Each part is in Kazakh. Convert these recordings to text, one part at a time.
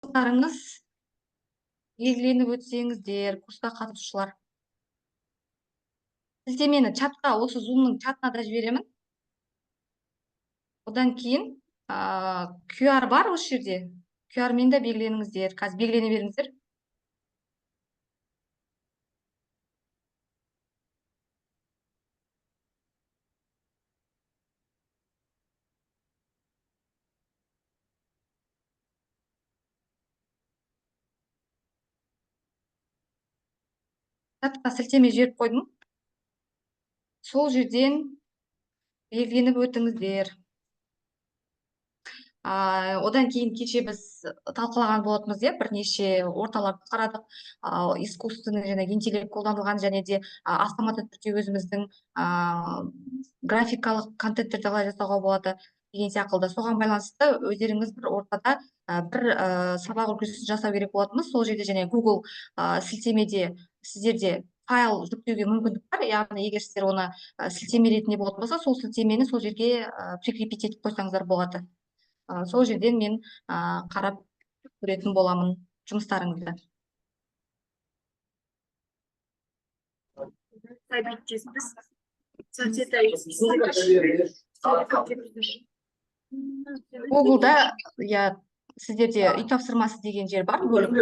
Барлықтарыңыз белгіленіп өтсеңіздер, курсқа қатысушылар. Сілтемені чатқа, осы Zoom-ның чатына да жіберемін. Одан кейін QR бар осы жерде. QR-мен де белгіленіңіздер. Қазір белгілене беріңіздер. Чатқа сілтеме жіберіп қойдым. Сол жерден белгіленіп өтіңіздер. Одан кейін кеше біз талқылаған болатынбыз, иә, бірнеше орталарды қарадық. Искусственный және интеллект қолданылған және де автоматты түрде өзіміздің графикалық контенттерді қалай жасауға болады деген сияқты. Соған байланысты өздеріңіз бір ортада бір сабақ үлгісін жасау керек болатынбыз. Сол жерде және Google сілтемеде сіздерде файл жүктеуге мүмкіндік бар, яғни егер сіздер оны сілтеме ретінде болатын болса, сол сілтемені сол жерге прикрепить етіп қойсаңыздар болады. Сол жерден мен қарап көретін боламын жұмыстарыңызды. Google'да, иә, сіздерде үй тапсырмасы деген жер бар, бөлім.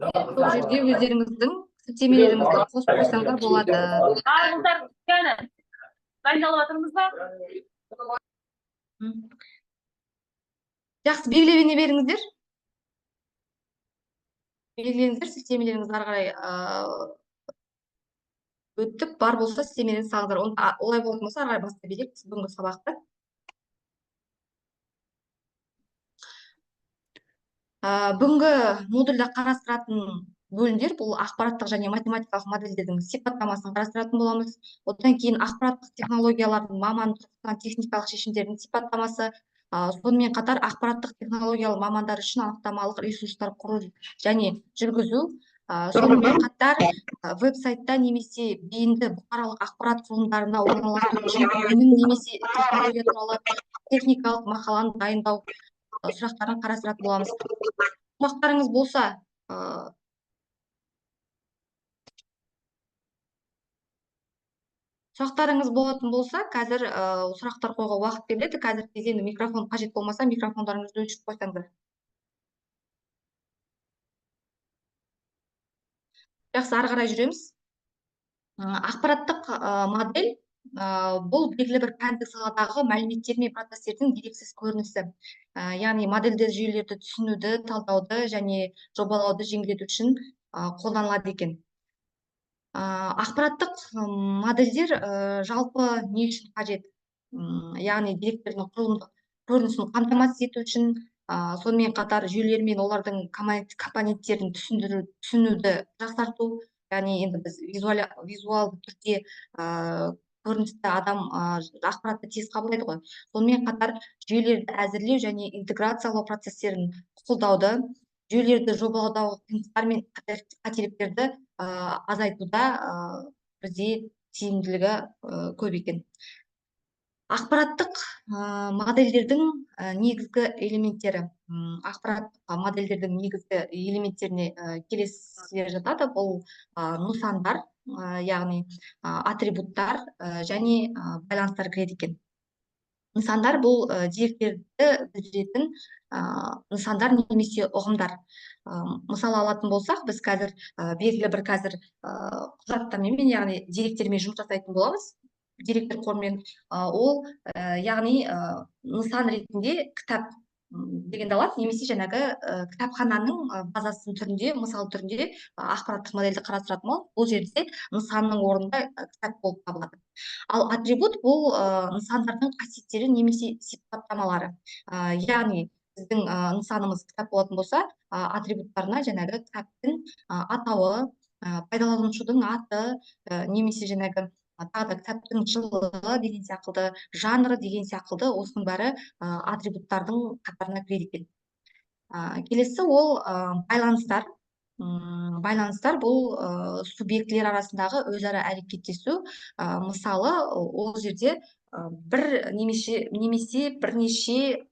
Сол жерге өздеріңіздің сілтемелеріңізді қосып қойсаңыздар болады. Қыздар, кәні, дайындалып жатырмыз ба? Жақсы, белгілене беріңіздер. Белгіленіңіздер, сілтемелеріңізді ары қарай өтіп, бар болса сілтемелеріңізді салыңыздар. Олай болатын болса, ары қарай бастай берейік бүгінгі сабақты. Бүгінгі модульда қарастыратын бөлімдер бұл ақпараттық және математикалық модельдердің сипаттамасын қарастыратын боламыз. Одан кейін ақпараттық технологиялардың маман тұрғысынан техникалық шешімдердің сипаттамасы, сонымен қатар ақпараттық технологиялы мамандар үшін анықтамалық ресурстар құру және жүргізу, сонымен қатар веб-сайтта немесе бейінді бұқаралық ақпарат құрылымдарына орналастыру үшін өнім немесе технология туралы техникалық мақаланы дайындау сұрақтарын қарастыратын боламыз. Сұрақтарыңыз болса, сұрақтарыңыз болатын болса, қазір сұрақтар қоюға уақыт беріледі. Қазір кезде енді микрофон қажет болмаса, микрофондарыңызды өшіріп қойсаңыздар. Жақсы, ары қарай жүреміз. Ақпараттық модель бұл белгілі бір пәндік саладағы мәліметтер мен процестердің дерексіз көрінісі. Яғни модельдер жүйелерді түсінуді, талдауды және жобалауды жеңілдету үшін қолданылады екен. Ақпараттық модельдер жалпы не үшін қажет? Яғни деректердің құрылымдық көрінісін қамтамасыз ету үшін, сонымен қатар жүйелер мен олардың компоненттерін түсінуді жақсарту, яғни енді біз визуалды түрде көріністі адам ақпаратты тез қабылдайды ғой. Сонымен қатар жүйелерді әзірлеу және интеграциялау процестерін қолдауды, жүйелерді жобалаудағы қиындықтар мен қателіктерді азайтуда бізде тиімділігі көп екен. Ақпараттық модельдердің негізгі элементтері. Ақпараттық модельдердің негізгі элементтеріне келесілер жатады. Бұл нысандар, яғни атрибуттар және байланыстар кіреді екен. Нысандар бұл деректерді білдіретін нысандар немесе ұғымдар. Мысал алатын болсақ, біз қазір белгілі бір қазір құжаттармен, яғни деректермен жұмыс жасайтын боламыз. Деректер қорымен, ол, яғни нысан ретінде кітап дегенді алады, немесе жаңағы кітапхананың базасының түрінде, мысал түрінде ақпараттық модельді қарастыратын боламыз. Бұл жерде нысанның орнында кітап болып табылады. Ал атрибут бұл нысандардың қасиеттері немесе сипаттамалары. Яғни біздің нысанымыз кітап болатын болса, атрибуттарына жаңағы кітаптың атауы, пайдаланушының аты, немесе жаңағы тағы да кітаптың жылы деген сияқты, жанры деген сияқты, осының бәрі атрибуттардың қатарына кіреді екен. Келесі ол байланыстар. Байланыстар бұл субъектілер арасындағы өзара әрекеттесу. Мысалы, ол жерде бір немесе бірнеше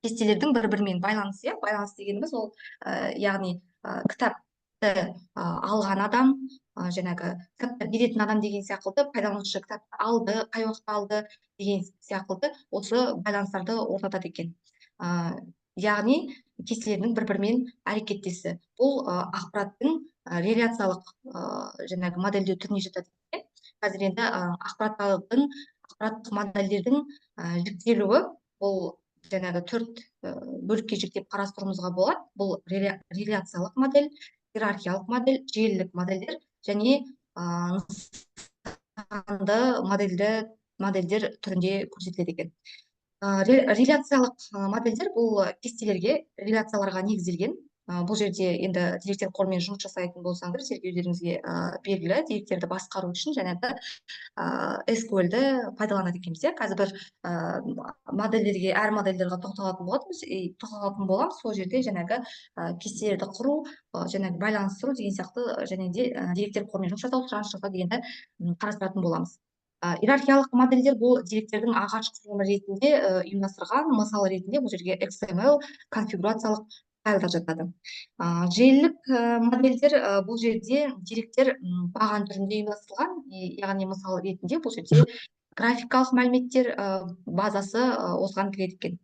Кестелердің бір бірімен байланысы, иә. Байланыс дегеніміз ол, яғни кітапты алған адам, жаңағы кітапты беретін адам деген сияқты, пайдаланушы кітапты алды, қай уақытта алды деген сияқты осы байланыстарды орнатады екен. Яғни кестелердің бір бірімен әрекеттесі. Бұл ақпараттың реляциялық жаңағы модельдеу түріне жатады екен. Қазір енді ақпараттық модельдердің жіктелуі, бұл жаңағы төрт бөлікке жіктеп қарастыруымызға болады. Бұл реляциялық модель, иерархиялық модель, желілік модельдер және нысанды модельдер түрінде көрсетіледі екен. Реляциялық модельдер бұл кестелерге, реляцияларға негізделген. Бұл жерде енді деректер қорымен жұмыс жасайтын болсаңыздар, сіздерге өздеріңізге белгілі, деректерді басқару үшін жаңағы SQL-ді пайдаланады екенбіз, иә. Қазір бір модельдерге, әр модельдерге тоқталатын боламыз, и тоқталатын боламыз. Сол жерде жаңағы кестелерді құру, жаңағы байланыстыру деген сияқты, және де деректер қорымен жұмыс жасау, сұраныс жасау дегенді қарастыратын боламыз. Иерархиялық модельдер бұл деректердің ағаш құрылымы ретінде ұйымдастырған, мысал ретінде бұл жерге XML конфигурациялық файлдар жатады. Желілік модельдер, бұл жерде деректер баған түрінде ұйымдастырылған, яғни мысал ретінде бұл жерде графикалық мәліметтер базасы осыған кіреді екен.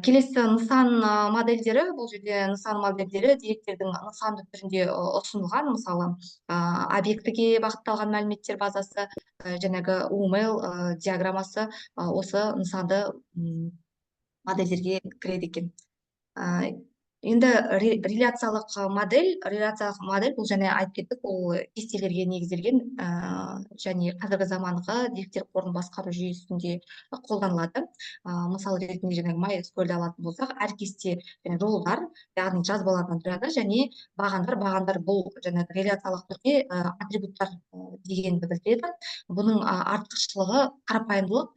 Келесі нысан модельдері, бұл жерде нысан модельдері деректердің нысанды түрінде ұсынылған, мысалы, объектіге бағытталған мәліметтер базасы, жаңағы UML диаграммасы осы нысанды модельдерге кіреді екен. Енді реляциялық модель бұл және айтып кеттік, ол кестелерге негізделген және қазіргі заманғы деректер қорын басқару жүйесінде қолданылады. Мысал ретінде жаңағы MySQL-ді алатын болсақ, әр кесте және жолдар, яғни жазбалардан тұрады, және бағандар. Бағандар бұл жаңағы реляциялық түрде атрибуттар дегенді білдіреді. Бұның артықшылығы қарапайымдылық,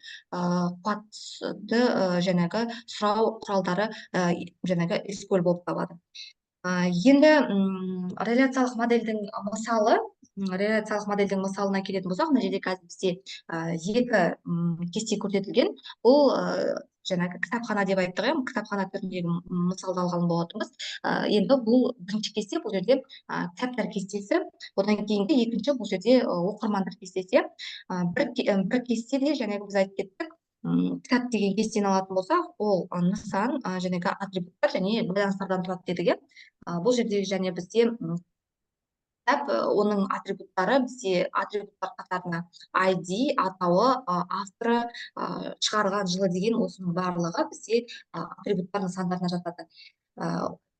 қуатты жаңағы сұрау құралдары жаңағы SQL болып табылады. Енді реляциялық модельдің мысалына келетін болсақ, мына жерде қазір бізде екі кесте көрсетілген. Бұл жаңағы кітапхана деп айттық, иә, кітапхана түріндегі мысалды алған болатынбыз. Енді бұл бірінші кесте, бұл жерде кітаптар кестесі, одан кейінгі екінші бұл жерде оқырмандар кестесі. Бір кестеде жаңағы біз айтып кеттік, кітап деген кестені алатын болсақ, ол нысан, жаңағы атрибуттар және байланыстардан тұрады дедік, иә. Бұл жерде және бізде кітап, оның атрибуттары, бізде атрибуттар қатарына ID, атауы, авторы, шығарған жылы деген осының барлығы бізде атрибуттар нысандарына жатады.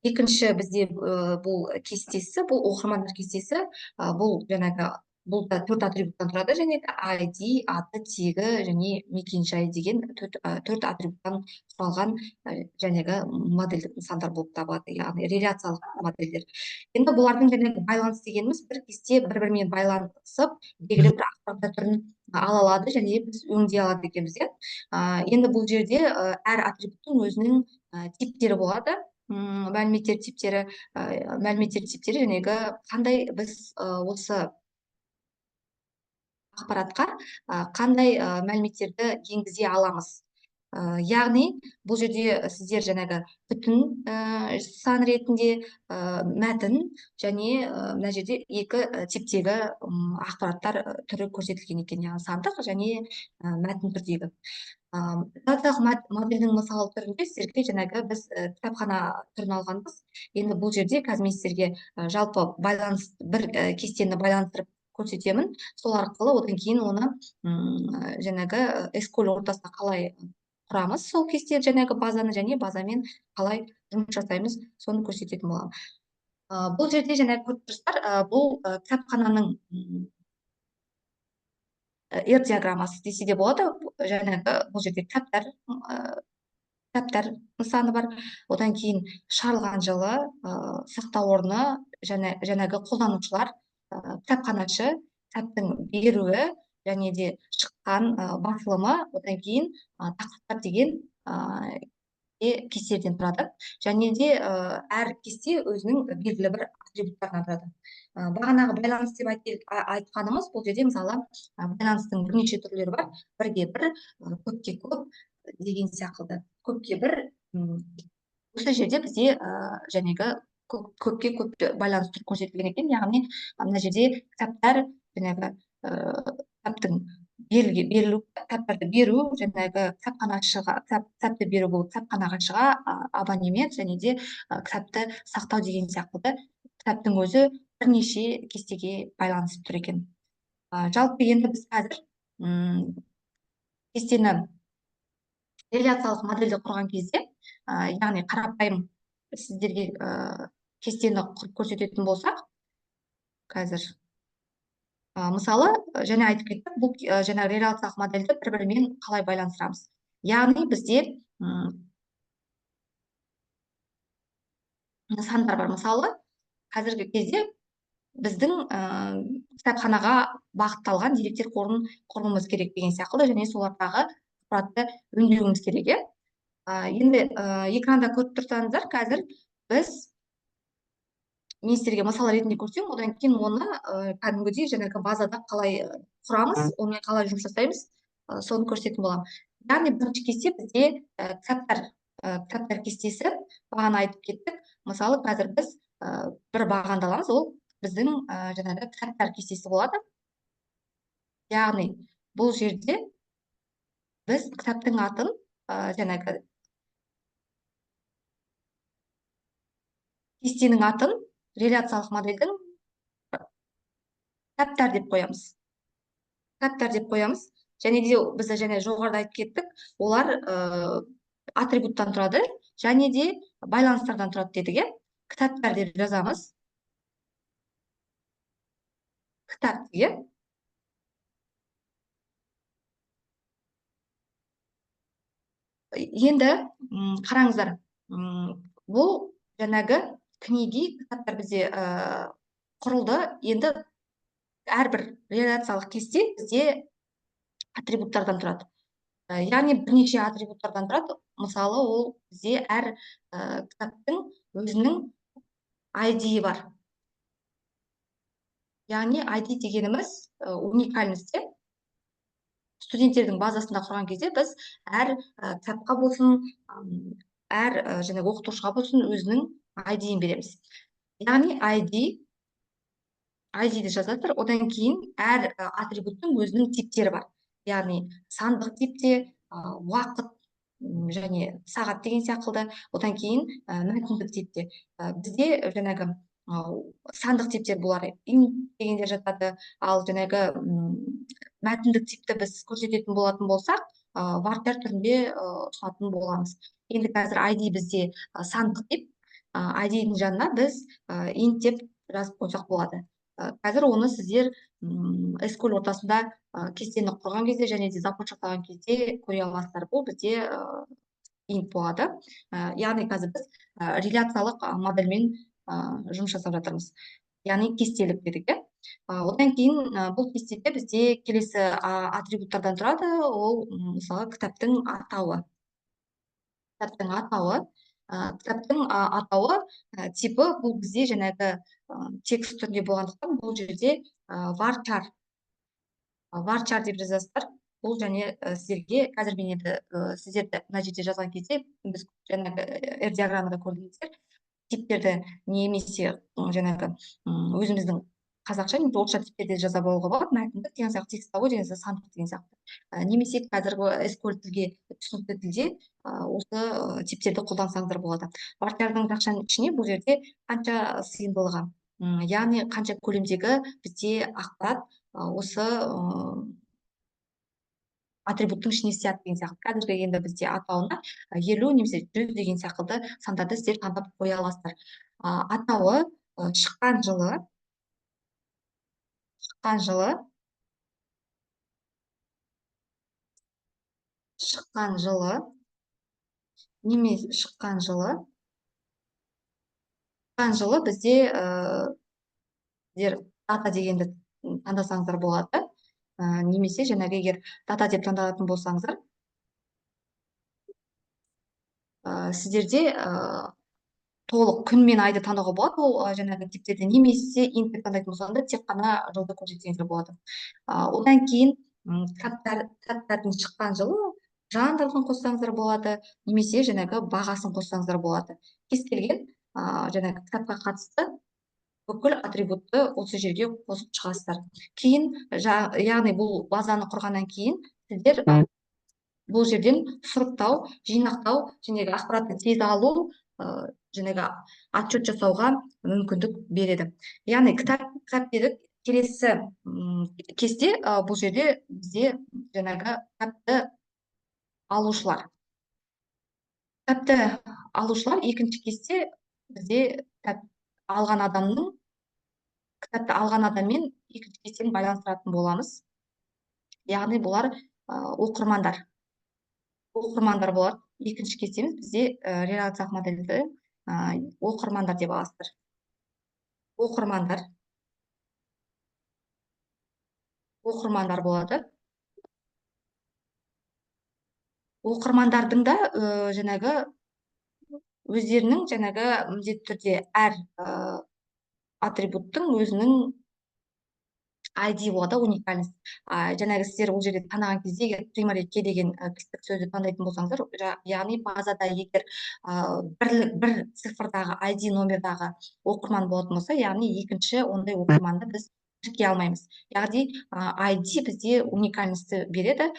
Екінші бізде бұл кестесі, бұл оқырмандар кестесі, бұл жаңағы бұл да төрт атрибуттан тұрады, және де ID, аты, тегі және мекенжай деген төрт атрибуттан құралған жаңағы модельдік нысандар болып табылады, яғни реляциялық модельдер. Енді бұлардың жаңағы байланыс дегеніміз, бір кесте бір-бірімен байланысып, белгілі бір ақпараттар түрін ала алады және біз өңдей алады екенбіз, иә. Енді бұл жерде әр атрибуттың өзінің типтері болады. Мәліметтер типтері жаңағы қандай біз осы ақпаратқа қандай мәліметтерді енгізе аламыз. Яғни бұл жерде сіздер жаңағы бүтін сан ретінде, мәтін және мына жерде екі типтегі ақпараттар түрі көрсетілген екен, яғни сандық және мәтін түрдегі. Реляциялық модельдің мысалы түрінде сіздерге жаңағы біз кітапхана түрін алғанбыз. Енді бұл жерде қазір мен сіздерге жалпы байланыс бір кестені байланыстырып көрсетемін. Сол арқылы одан кейін оны жаңағы SQL ортасына қалай құрамыз, сол кесте жаңағы базаны және базамен қалай жұмыс жасаймыз, соны көрсететін боламын. Бұл жерде жаңағы көріп тұрсыздар, бұл кітапхананың ER диаграммасы десе де болады. Жаңағы бұл жерде кітаптар нысаны бар. Одан кейін шығарылған жылы, сақтау орны, және жаңағы қолданушылар, кітапханашы, кітаптың беруі және де шыққан басылымы, одан кейін тақырыптар деген кестелерден тұрады. Және де әр кесте өзінің белгілі бір атрибуттарынан тұрады. Бағанағы байланыс деп айтқанымыз, бұл жерде мысалы байланыстың бірнеше түрлері бар. Бірге бір, көпке көп деген сияқты. Көпке бір Осы жерде бізде жәнегі көпке көп байланыс түрі көрсетілген екен, яғни мына жерде кітаптар жәнегі кітаптың берілу, кітаптарды беру, жәнегі кітапханашыға, кітапты беру бұл кітапханашыға абонемент және де кітапты сақтау деген сияқты кітаптың өзі бірнеше кестеге байланысып тұр екен. Жалпы енді біз қазір кестені реляциялық модельді құрған кезде, яғни қарапайым сіздерге кестені құрып көрсететін болсақ, қазір мысалы, және айтып кеттік, бұл жаңа реляциялық модельді бір-бірімен қалай байланыстырамыз. Яғни бізде сандар бар. Мысалы, қазіргі кезде біздің кітапханаға бағытталған деректер қорын құруымыз керек деген сияқты, және солардағы ақпаратты өңдеуіміз керек, иә. Енді экранда көріп тұрсаңыздар, қазір біз мен сіздерге мысал ретінде көрсем, одан кейін оны кәдімгідей жаңағы базада қалай құрамыз, онымен қалай жұмыс жасаймыз, соны көрсететін боламын. Яғни бірінші кесте бізде кітаптар кестесі, бағана айтып кеттік. Мысалы, қазір біз бір бағанды аламыз, ол біздің жаңағы кітаптар кестесі болады. Яғни бұл жерде біз кітаптың атын, жаңағы кестенің атын реляциялық модельдің кітаптар деп қоямыз. Кітаптар деп қоямыз. Және де біз және жоғарыда айтып кеттік, олар атрибуттан тұрады және де байланыстардан тұрады дедік, иә. Кітаптар деп жазамыз. Кітап, иә. Енді қараңыздар, бұл жаңағы книги, кітаптар бізде құрылды. Енді әрбір реляциялық кесте бізде атрибуттардан тұрады. Яғни бірнеше атрибуттардан тұрады. Мысалы, ол бізде әр кітаптың өзінің ай ди-і бар. Яғни ай ди дегеніміз уникальность. Студенттердің базасында құрған кезде біз әр кітапқа болсын, әр жаңағы оқытушыға болсын өзінің ай ди-ін береміз. Яғни ай ди-ді жазасыздар, одан кейін әр атрибуттың өзінің типтері бар. Яғни сандық типте, уақыт, және сағат деген сияқты, одан кейін мәтіндік типте. Бізде жаңағы сандық типтер бұлар int дегендер жатады, ал жаңағы мәтіндік типті біз көрсететін болатын болсақ, варчар түрінде ұсынатын боламыз. Енді қазір ай ди бізде сандық тип, ай ди-дің жанына біз int деп жазып қойсақ болады. Қазір оны сіздер SQL ортасында кестені құрған кезде және де запрос жасаған кезде көре аласыздар. Бұл бізде int болады. Яғни қазір біз реляциялық модельмен жұмыс жасап жатырмыз. Яғни кестелік дедік, иә. Одан кейін бұл кестеде бізде келесі атрибуттардан тұрады. Ол, мысалы, кітаптың атауы. Кітаптың атауы. Кітаптың атауы, типі бұл бізде жаңағы текст түрінде болғандықтан бұл жерде varchar. Varchar деп жазасыздар. Бұл және сіздерге қазір мен енді сіздерді мына жерде жазған кезде біз жаңағы R диаграммада көрдіңіздер, типтерді немесе жаңағы өзіміздің қазақша немесе орысша типтерде жаза алуға болады, мәтіндік деген сияқты, текстовой деген сияқты, сандық деген сияқты. Немесе қазіргі SQL тілге түсінікті тілде осы типтерді қолдансаңыздар болады. Varchar-дың жақшаның ішіне бұл жерде қанша сыйымдылығы, яғни қанша көлемдегі бізде ақпарат осы атрибуттың ішіне сияды деген сияқты. Қазіргі енді бізде атауына 50 немесе 100 деген сияқты сандарды сіздер таңдап қоя аласыздар. Атауы, шыққан жылы, шыққан жылы, шыққан жылы, немесе шыққан жылы, шыққан жылы бізде сіздер дата дегенді таңдасаңыздар болады. Немесе жаңағы егер дата деп таңдалатын болсаңыздар, сіздерде толық күн мен айды таңдауға болады. Ол жаңағы типтерде немесе int деп таңдайтын болсаңыздар, тек қана жылды көрсетсеңіздер болады. Одан кейін кітаптардың шыққан жылы Жанрларын қоссаңыздар болады, немесе жаңағы бағасын қоссаңыздар болады. Кез келген жаңағы кітапқа қатысты бүкіл атрибутты осы жерге қосып шығасыздар. Кейін, яғни бұл базаны құрғаннан кейін сіздер бұл жерден сұрыптау, жинақтау, жаңағы ақпаратты тез алу, жаңағы отчет жасауға мүмкіндік береді. Яғни кітап дедік, келесі кесте бұл жерде бізде жаңағы кітапты алушылар. Кітапты алушылар екінші кесте бізде кітап алған адамның, кітапты алған адаммен екінші кестені байланыстыратын боламыз. Яғни бұлар оқырмандар. Оқырмандар болады. Екінші кестеміз бізде реляциялық модельді оқырмандар деп аласыздар. Оқырмандар. Оқырмандар болады. Оқырмандардың да жаңағы өздерінің жаңағы міндетті түрде әр атрибуттың өзінің ID болады, уникальность. Жаңағы сіздер ол жерде таныған кезде, егер primary key деген кілттік сөзді таңдайтын болсаңыздар, яғни базада егер бір цифрдағы ID номердағы оқырман болатын болса, яғни екінші ондай оқырманды біз тіркей алмаймыз. Яғни ID бізде уникальностьті береді.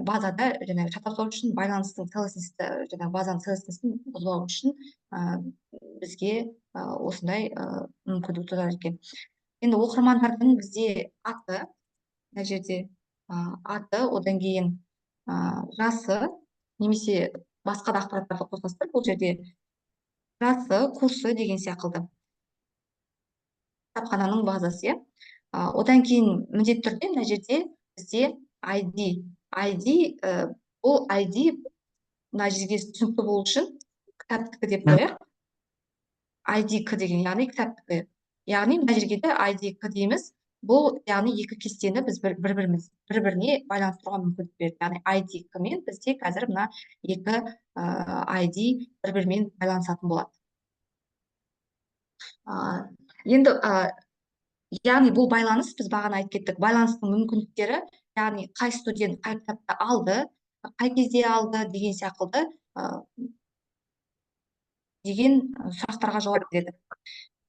Базада жаңағы шатастыру үшін, байланыстың целостності, жаңағы базаның целостностін бұзбау үшін бізге осындай мүмкіндік тудырады екен. Енді оқырмандардың бізде аты, мына жерде аты, одан кейін жасы, немесе басқа да ақпараттарды қосасыздар. Бұл жерде жасы, курсы деген секілді. Кітапхананың базасы, иә. Одан кейін міндетті түрде мына жерде бізде ID. ID, бұл ID мына жерге түсінікті болу үшін кітаптікі деп қояйық. ID К деген, яғни кітаптікі. Яғни мына жерге де ID К дейміз. Бұл яғни екі кестені біз бір-біріне байланыстыруға мүмкіндік береді. Яғни ID К мен бізде қазір мына екі ID бір-бірімен байланысатын болады. Енді яғни бұл байланыс, біз бағана айтып кеттік, байланыстың мүмкіндіктері, яғни қай студент қай кітапты алды, қай кезде алды деген секілді деген сұрақтарға жауап береді.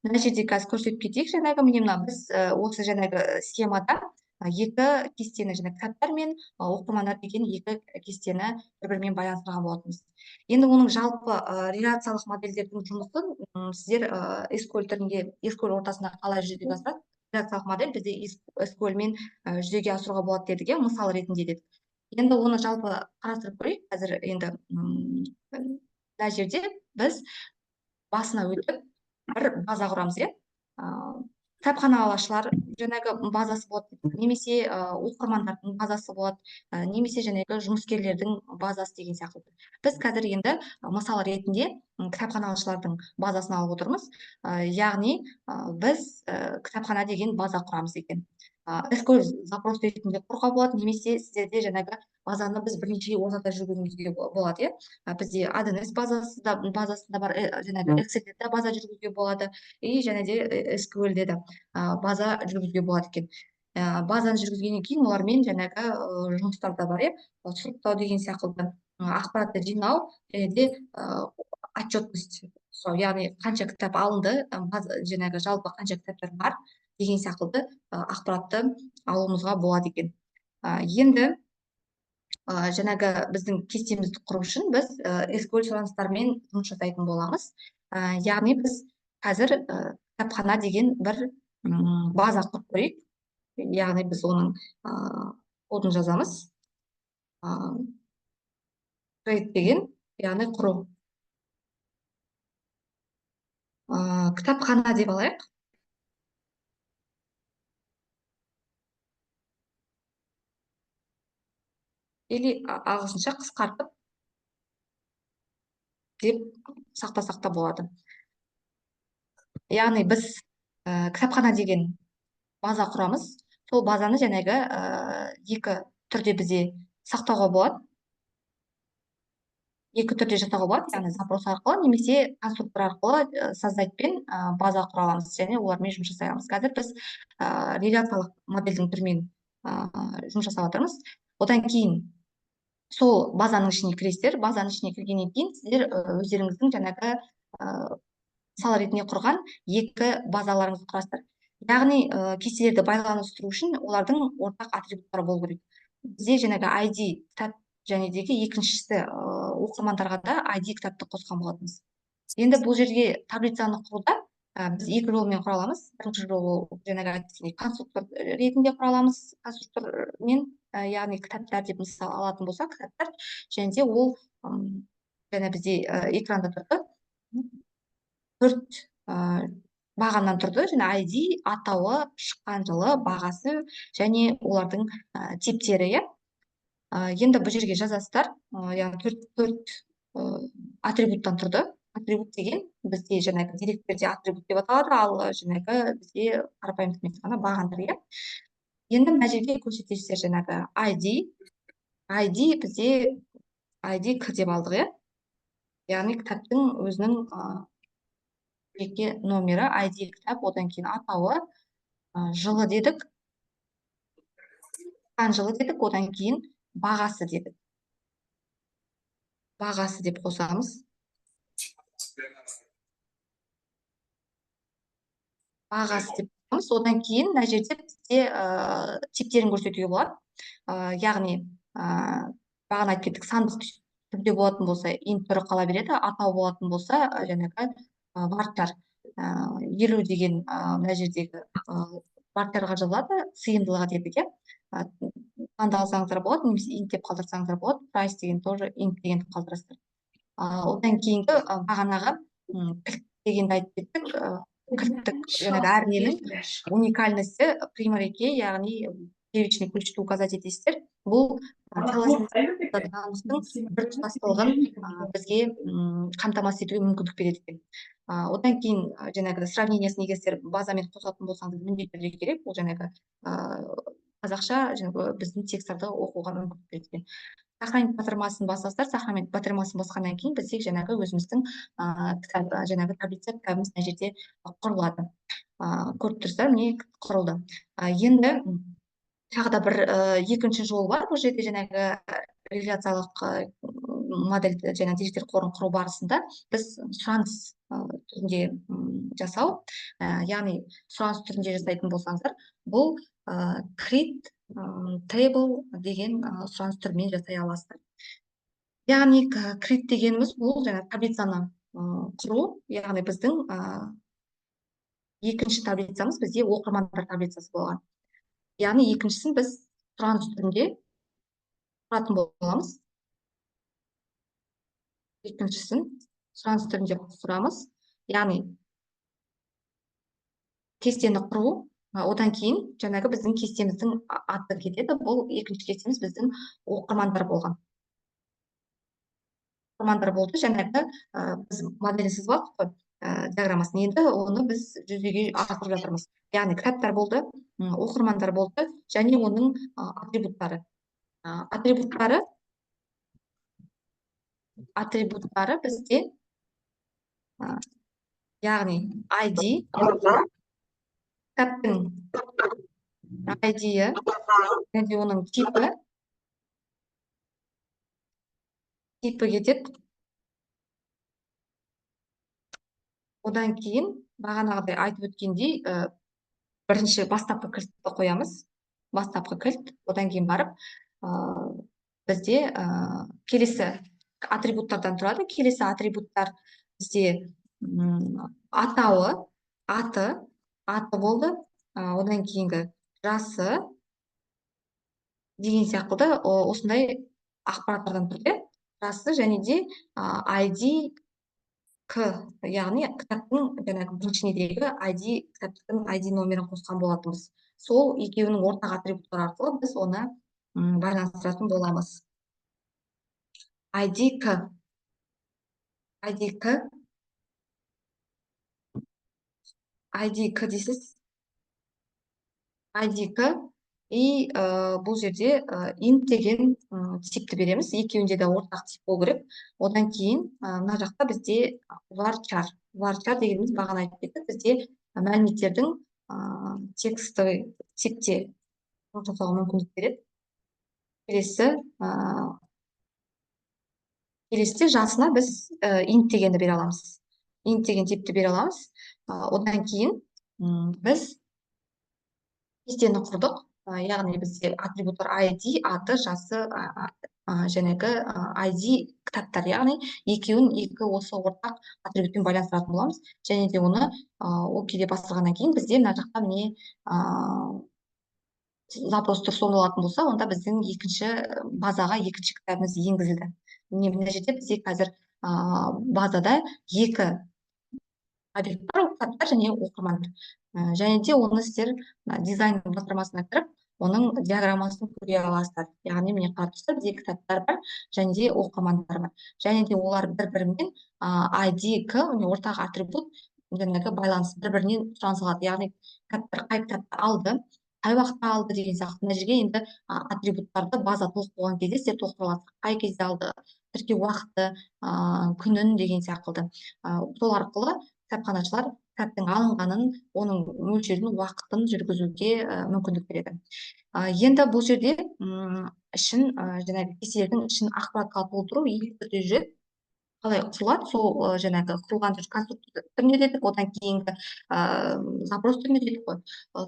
Мына жерде қазір көрсетіп кетейік, жаңағы міне мына біз осы жаңағы схемада екі кестені, жаңағы кітаптар мен оқырмандар деген екі кестені бір-бірімен байланыстырған болатынбыз. Енді оның жалпы реляциялық модельдердің жұмысын сіздер SQL түрінде, SQL ортасында қалай жүзеге асырады? Реляциялық модель бізде SQL мен жүзеге асыруға болады дедік, иә, мысал ретінде дедік. Енді оны жалпы қарастырып көрейік. Қазір енді мына жерде біз басына өтіп бір база құрамыз, иә. Кітапханалашылар жаңағы базасы болады, немесе оқырмандардың базасы болады, немесе жаңағы жұмыскерлердің базасы деген сияқты. Біз қазір енді мысал ретінде кітапханалашылардың базасын алып отырмыз. Яғни біз кітапхана деген база құрамыз екен. SQL запрос ретінде құруға болады, немесе сіздерде жаңағы базаны біз бірнеше ортада жүргізуімізге болады, иә. Бізде ADNS базасында бар, жаңағы Excel-де де база жүргізуге болады, и және де SQL-де де база жүргізуге болады екен. Базаны жүргізгеннен кейін олармен жаңағы жұмыстар да бар, иә. Сұрыптау деген секілді, ақпаратты жинау және де отчетность сұрау, яғни қанша кітап алынды, жаңағы жалпы қанша кітаптар бар деген секілді ақпаратты алуымызға болады екен. Енді жаңағы біздің кестемізді құру үшін біз SQL сұраныстармен жұмыс жасайтын боламыз. Яғни біз қазір кітапхана деген бір база құрып көрейік. Яғни біз оның кодын жазамыз. Create деген, яғни құру. Кітапхана деп алайық. Или ағылшынша қысқартып деп сақтасақ та болады. Яғни біз кітапхана деген база құрамыз. Сол базаны жаңағы екі түрде бізде сақтауға болады. Екі түрде жасауға болады, яғни запрос арқылы немесе конструктор арқылы создать-пен база құра аламыз және олармен жұмыс жасай аламыз. Қазір біз реляциялық модельдің түрімен жұмыс жасап жатырмыз. Одан кейін Сол базаның ішіне кіресіздер. Базаның ішіне кіргеннен кейін сіздер өздеріңіздің жаңағы мысал ретінде құрған екі базаларыңызды құрасыздар. Яғни кестелерді байланыстыру үшін олардың ортақ атрибуттары болу керек. Бізде жаңағы ID кітап және дегі екіншісі оқырмандарға да ID кітапты қосқан болатынбыз. Енді бұл жерге таблицаны құруда біз екі жолмен құра аламыз. Бірінші жол ол жаңағы айтып конструктор ретінде құра аламыз. Конструктормен, яғни кітаптар деп мысал алатын болсақ, кітаптар және де ол жаңа бізде экранда тұрды. 4 бағаннан тұрды, және ID, атауы, шыққан жылы, бағасы және олардың типтері, иә. Енді бұл жерге жазасыздар, яғни төрт атрибуттан тұрды. Атрибут деген бізде жаңағы деректерде атрибут деп аталады, ал жаңағы бізде қарапайым тілмен айтқанда бағандар, иә. Енді мына жерге көрсетесіздер жаңағы ID, ID бізде ID К деп алдық, иә. Яғни кітаптың өзінің жеке номері, ID кітап, одан кейін атауы, жылы дедік, шыққан жылы дедік, одан кейін бағасы дедік. Бағасы деп қосамыз. Бағасы деп қосамыз. Одан кейін мына жерде бізде типтерін көрсетуге болады. Яғни, бағана айтып кеттік, сандық түрде болатын болса, int түрі қала береді, атау болатын болса, жаңағы варчар, 50 деген, мына жердегі варчарға жазылады, сыйымдылығы дедік, иә. Таңда алсаңыздар болады, немесе int деп қалдырсаңыздар болады. Price деген тоже int дегенді қалдырасыздар. Одан кейінгі, бағанағы, кілт дегенді айтып кеттік. Кілттік жаңағы әр ненің уникальности primary key, яғни первичный ключті указать етесіздер. Бұл целостностьтың бір тұтастылығын бізге қамтамасыз етуге мүмкіндік береді екен. Одан кейін, жаңағы сравнениесін егер сіздер базамен қосатын болсаңыз, міндетті түрде керек. Бұл жаңағы қазақша жаңағы біздің тексттарды оқуға мүмкіндік береді екен. Сохранить батырмасын басасыздар. Сохранить батырмасын басқаннан кейін бізде жаңағы өзіміздің, кітап, жаңағы таблица кітабымыз мына жерде құрылады. Көріп тұрсыздар, міне құрылды. Енді тағы да бір екінші жол бар. Бұл жерде жаңағы реляциялық модель және деректер қорын құру барысында біз сұраныс түрінде жасау, яғни сұраныс түрінде жасайтын болсаңыздар, бұл create table деген сұраныс түрімен жасай аласыздар. Яғни create дегеніміз бұл жаңа таблицаны құру, яғни біздің екінші таблицамыз бізде оқырмандар таблицасы болған. Яғни екіншісін біз сұраныс түрінде құратын боламыз. Екіншісін сұраныс түрінде құрамыз. Яғни кестені құру, одан кейін жаңағы біздің кестеміздің аты кетеді. Бұл екінші кестеміз біздің оқырмандар болған. Оқырмандар болды, жаңағы, біз моделін сызып алдық қой, диаграммасын. Енді оны біз жүзеге асырып жатырмыз. Яғни кітаптар болды, оқырмандар болды және оның атрибуттары. Атрибуттары бізде, яғни ID, кітаптың I D-і, және де оның типі кетеді. Одан кейін бағанағыдай айтып өткендей, бірінші бастапқы кілтті қоямыз. Бастапқы кілт, одан кейін барып, бізде, келесі атрибуттардан тұрады. Келесі атрибуттар бізде, атауы, аты болды, одан кейінгі жасы деген сияқты, осындай ақпараттардан тұрады. Жасы және де, ID К, яғни кітаптың жаңағы біріншідегі ID, кітаптың ID номерін қосқан болатынбыз. Сол екеуінің ортақ атрибуттары арқылы біз оны, байланыстыратын боламыз. ID К. ID К. ID К дейсіз. ID К. И, бұл жерде, int деген, типті береміз. Екеуінде де ортақ тип болу керек. Одан кейін, мына жақта бізде varchar. Varchar дегеніміз бағана айтып кеттік. Бізде мәліметтердің, текстовый типте жасауға мүмкіндік береді. Келесі, Келесіде жасына біз int дегенді бере аламыз. Int деген типті бере аламыз. Одан кейін біз кестені құрдық. Яғни бізде атрибуттар ID, аты, жасы, жаңағы ID кітаптар, яғни екеуін екі осы ортақ атрибутпен байланыстыратын боламыз. Және де оны окей деп бастырғаннан кейін бізде мына жақта міне запрос дұрыс орындалатын болса, онда біздің екінші базаға екінші кітабымыз енгізілді. Міне мына жерде бізде қазір базада екі объект бар, ол кітаптар және оқырмандар. Және де оны сіздер мына дизайн батырмасына кіріп, оның диаграммасын көре аласыздар. Яғни міне қарап тұрсыздар, бізде кітаптар бар және де оқырмандар бар. Және де олар бір-бірімен ID, К, міне ортақ атрибут, жаңағы байланыс бір-бірінен сұраныс алады. Яғни кітаптар қай кітапты алды, қай уақытта алды деген сияқты. Мына жерге енді атрибуттарды база толық болған кезде сіздер толықтыра аласыздар. Қай кезде алды, тіркеу уақыты, күнін деген сияқты. Сол арқылы кітапханашылар кітаптың алынғанын, оның мөлшерін, уақытын жүргізуге мүмкіндік береді. Енді бұл жерде ішін, жаңағы кестелердің ішін ақпаратқа толтыру екі түрде жүреді. Қалай құрылады, сол жаңағы құрылған түрі конструктор түрінде дедік, одан кейінгі запрос түрінде дедік қой.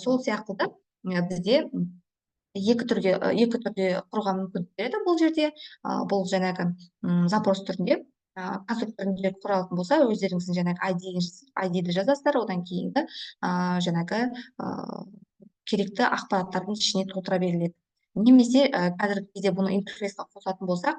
Сол сияқты да, бізде екі түрде құруға мүмкіндік береді бұл жерде. Бұл жаңағы запрос түрінде, конструктор түрінде құралатын болса, өздеріңіздің жаңағы I D-ді жазасыздар, одан кейінгі, жаңағы, керекті ақпараттардың ішіне толтыра беріледі. Немесе, қазіргі кезде бұны интерфейсқа қосатын болсақ,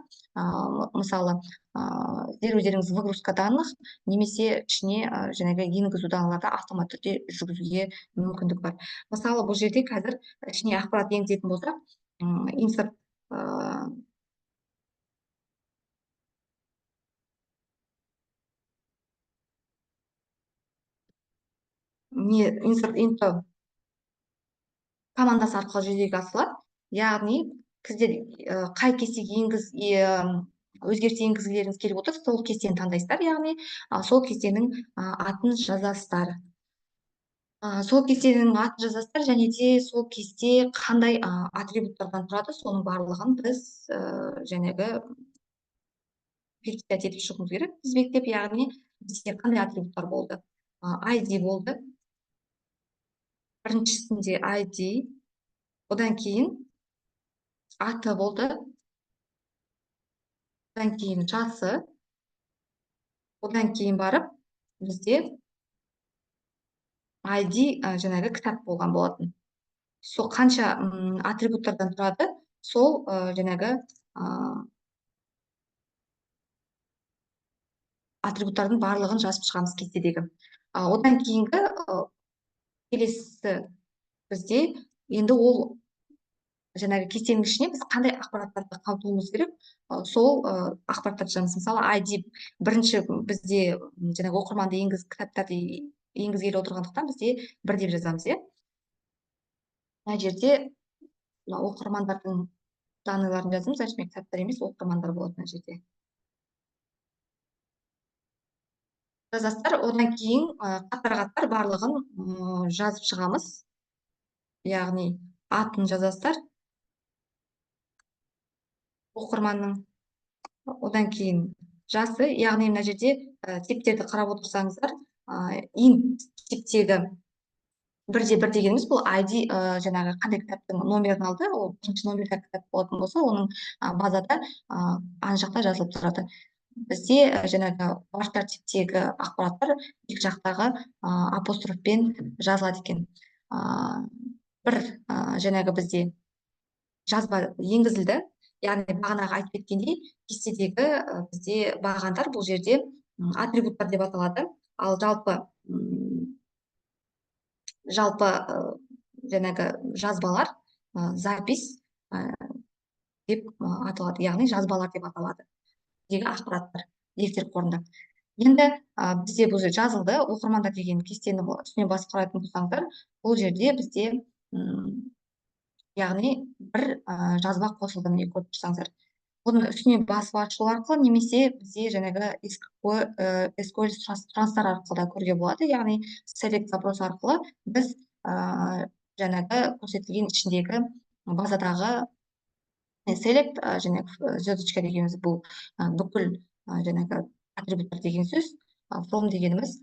мысалы, сіздер өздеріңіз выгрузка данных немесе ішіне, жаңағы енгізу даналарды автомат түрде жүргізуге мүмкіндік бар. Мысалы, бұл жерде қазір ішіне ақпарат енгізетін болсақ, инсерт, не, insert into командасы арқылы жүзеге асырылады. Яғни сіздер, қай кестеге өзгеріс енгізгілеріңіз келіп отыр, сол кестені таңдайсыздар, яғни, сол кестенің, атын жазасыздар. Сол кестенің атын жазасыздар және де сол кесте қандай, атрибуттардан тұрады, соның барлығын біз, жаңағы перечислять етіп шығуымыз керек тізбектеп, яғни бізде қандай атрибуттар болды? ID болды. Біріншісінде ID, одан кейін аты болды, одан кейін жасы, одан кейін барып бізде ID, жаңағы кітап болған болатын. Сол қанша, атрибуттардан тұрады, сол, жаңағы, атрибуттардың барлығын жазып шығамыз кестедегі. Одан кейінгі, келесі бізде енді ол жаңағы кестенің ішіне біз қандай ақпараттарды қамтуымыз керек, сол, ақпараттарды жазамыз. Мысалы, ID бірінші бізде, жаңағы оқырманды кітаптарды енгізгелі отырғандықтан бізде бір деп жазамыз, иә. Мына жерде мына оқырмандардың данныйларын жазамыз, значит, мен кітаптар емес, оқырмандар болады мына жерде. Жазасыздар, одан кейін, қатар-қатар барлығын, жазып шығамыз. Яғни атын жазасыздар оқырманның, одан кейін жасы, яғни мына жерде, типтерді қарап отырсаңыздар, int типтегі бірде бір дегеніміз бұл ID, жаңағы қандай кітаптың номерін алды, ол бірінші номердегі кітап болатын болса, оның, базада, ана жақта жазылып тұрады. Бізде, жаңағы варчар типтегі ақпараттар екі жақтағы, апострофпен жазылады екен. Бір, жаңағы бізде жазба енгізілді, яғни бағанағы айтып кеткендей кестедегі, бізде бағандар бұл жерде, атрибуттар деп аталады. Ал жалпы, жаңағы жазбалар, запись, деп, аталады, яғни жазбалар деп аталады. Дегі ақпараттар деректер қорында. Енді, бізде бұл жерде жазылды, оқырмандар деген кестені үстіне басып қарайтын болсаңыздар, бұл жерде бізде, яғни бір, жазба қосылды, міне көріп тұрсаңыздар. Бұны үстіне басып ашу арқылы немесе бізде жаңағы SQL сұраныстар арқылы да көруге болады, яғни select запрос арқылы біз, жаңағы көрсетілген ішіндегі базадағы select, және звездочка дегеніміз бұл, бүкіл Жаңағы атрибуттар деген сөз. From дегеніміз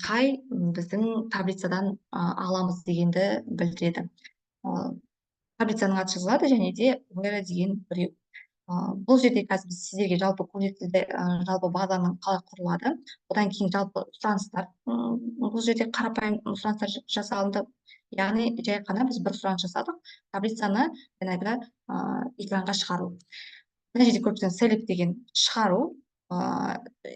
қай біздің таблицадан аламыз дегенді білдіреді. Таблицаның аты жазылады және де where деген біреу. Бұл жерде қазір біз сіздерге жалпы көрсетілді, жалпы базаның қалай құрылады, одан кейін жалпы сұраныстар, бұл жерде қарапайым сұраныстар жасалынды. Яғни жай қана біз бір сұраныс жасадық, таблицаны жаңағы экранға шығару. Мына жерде көріп тұрсаңыз, select деген шығару,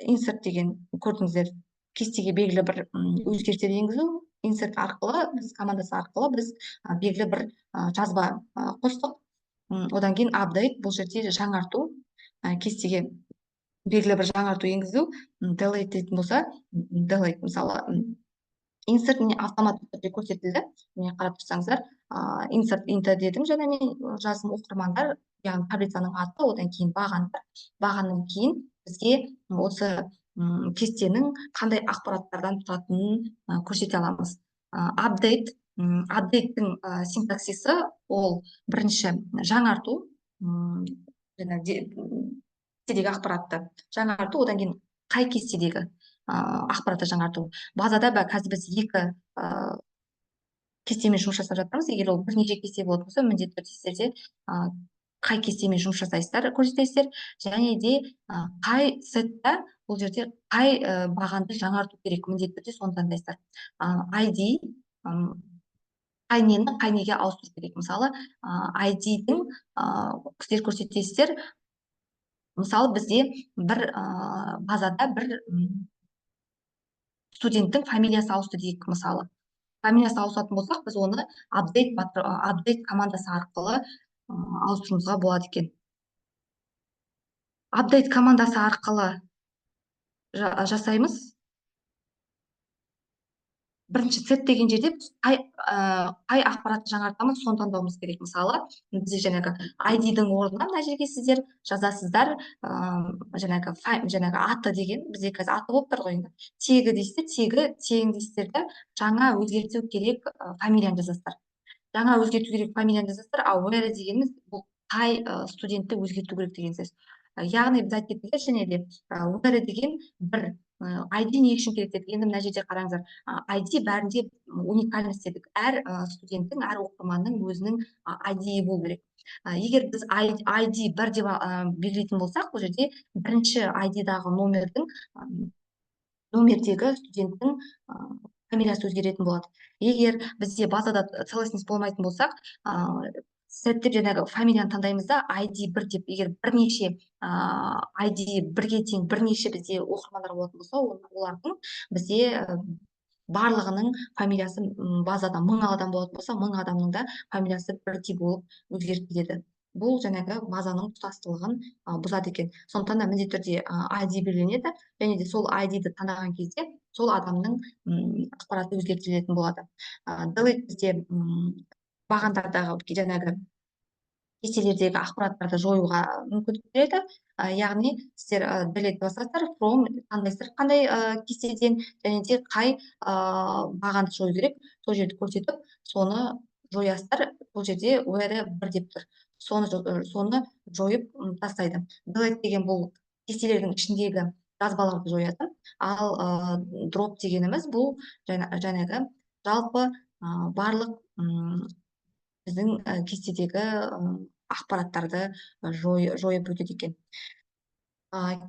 insert деген көрдіңіздер, кестеге белгілі бір өзгерістер енгізу. Insert арқылы біз, командасы арқылы біз белгілі бір жазба қостық. Одан кейін update, бұл жерде жаңарту, кестеге белгілі бір жаңарту енгізу. Delete дейтін болса, delete, мысалы, insert міне автоматты түрде көрсетілді. Міне қарап тұрсаңыздар, insert into дедім, және мен жаздым оқырмандар, яғни таблицаның аты, одан кейін бағандар. Бағаннан кейін бізге осы кестенің қандай ақпараттардан тұратынын көрсете аламыз. Update, update-тің синтаксисі ол бірінші жаңарту, жаңа кестедегі ақпаратты жаңарту, одан кейін қай кестедегі ақпаратты жаңарту. Базада қазір біз екі кестемен жұмыс жасап жатырмыз. Егер ол бірнеше кесте болатын болса, міндетті түрде сіздерде қай кестемен жұмыс жасайсыздар, көрсетесіздер, және де қай сетта, бұл жерде қай бағанды жаңарту керек, міндетті түрде соны таңдайсыздар. ID, қай нені қай неге ауыстыру керек. Мысалы, ID-дің, сіздер көрсетесіздер. Мысалы, бізде бір базада бір студенттің фамилиясы ауысты дейік. Мысалы, фамилиясы ауысатын болсақ, біз оны update командасы арқылы ауыстыруымызға болады екен. Update командасы арқылы жасаймыз. Бірінші set деген жерде біз қай ақпаратты жаңартамыз, соны таңдауымыз керек. Мысалы, бізде жаңағы ID-дің орнына мына жерге сіздер жазасыздар, жаңағы аты деген, бізде қазір аты болып тұр ғой енді. Тегі дейсіздер, тегі тең дейсіздер де, жаңа өзгерту керек, фамилияны жазасыздар. Жаңа өзгерту керек фамилияны жазасыздар, ал where дегеніміз бұл қай студентті өзгерту керек деген сөз. Яғни біз айтып кеттік және де, where деген бір ID не үшін керек дедік. Енді мына жерде қараңыздар, ID бәрінде уникальность дедік. Әр студенттің, әр оқырманның өзінің ID-і болу керек. Егер біз ID бір деп белгілейтін болсақ, бұл жерде бірінші I D-дағы номердегі студенттің фамилиясы өзгеретін болады. Егер бізде базада целостность болмайтын болсақ, сет деп жаңағы фамилияны таңдаймыз да, ID бір деп, егер бірнеше, ID бірге тең бірнеше бізде оқырмандар болатын болса, олардың бізде, барлығының фамилиясы, базада 1000 адам болатын болса, 1000 адамның да фамилиясы бірдей болып өзгеріп кетеді. Бұл жаңағы базаның тұтастылығын бұзады екен. Сондықтан да міндетті түрде ID белгіленеді, және де сол I D-ді таңдаған кезде сол адамның ақпараты өзгертілетін болады. Delete бізде, бағандардағы жаңағы кестелердегі ақпараттарды жоюға мүмкіндік береді. Яғни сіздер delete басасыздар, from таңдайсыздар қандай кестеден және де қай бағанды жою керек, сол жерді көрсетіп, соны жоясыздар. Бұл жерде where бір деп тұр. Соны жойып тастайды. Delete деген бұл кестелердің ішіндегі жазбаларды жояды. Ал drop дегеніміз бұл жаңағы жалпы, барлық, біздің кестедегі ақпараттарды жойып өтеді екен.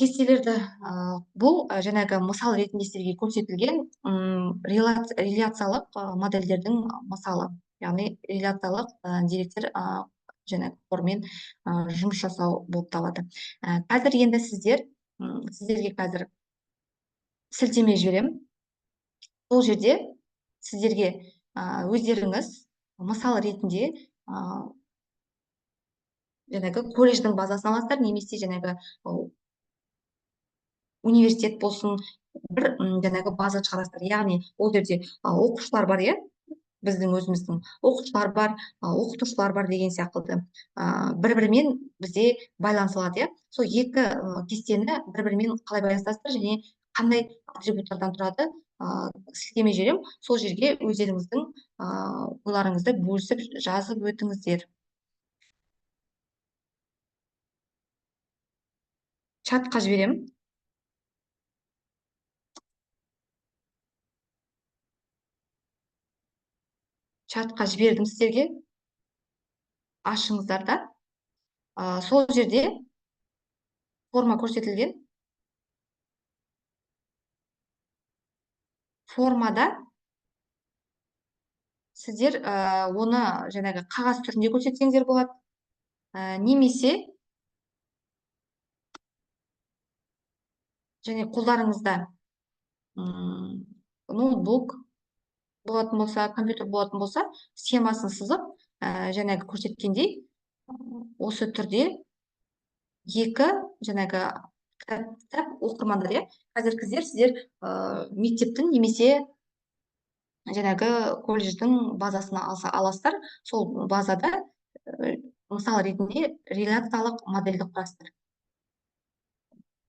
Кестелерді, бұл, жаңағы мысал ретінде сіздерге көрсетілген, реляциялық модельдердің мысалы, яғни реляциялық деректер, жаңағы қормен жұмыс жасау болып табылады. Қазір енді сіздерге қазір сілтеме жіберемін. Сол жерде сіздерге, өздеріңіз мысал ретінде, жаңағы колледждің базасын аласыздар, немесе жаңағы университет болсын, бір, жаңағы база шығарасыздар. Яғни ол жерде, оқушылар бар, иә, біздің өзіміздің оқушылар бар, оқытушылар бар деген сияқты. Бір-бірімен бізде байланыса алады, иә. Сол екі кестені бір-бірімен қалай байланыстырасыздар және қандай атрибуттардан тұрады, сілтеме жіберемін. Сол жерге өздеріңіздің ойларыңызды бөлісіп жазып өтіңіздер. Чатқа жіберемін. Чатқа жібердім сіздерге. Ашыңыздар да. Сол жерде форма көрсетілген. Формада сіздер оны жаңағы қағаз түрінде көрсетсеңіздер болады, немесе және қолдарыңызда ноутбук болатын болса, компьютер болатын болса, схемасын сызып, жаңағы көрсеткендей осы түрде екі жаңағы кітап оқырмандар, иә, қазіргіздер сіздер мектептің немесе жаңағы колледждің базасына аласыздар. Сол базада мысал ретінде реляциялық модельді құрастыр.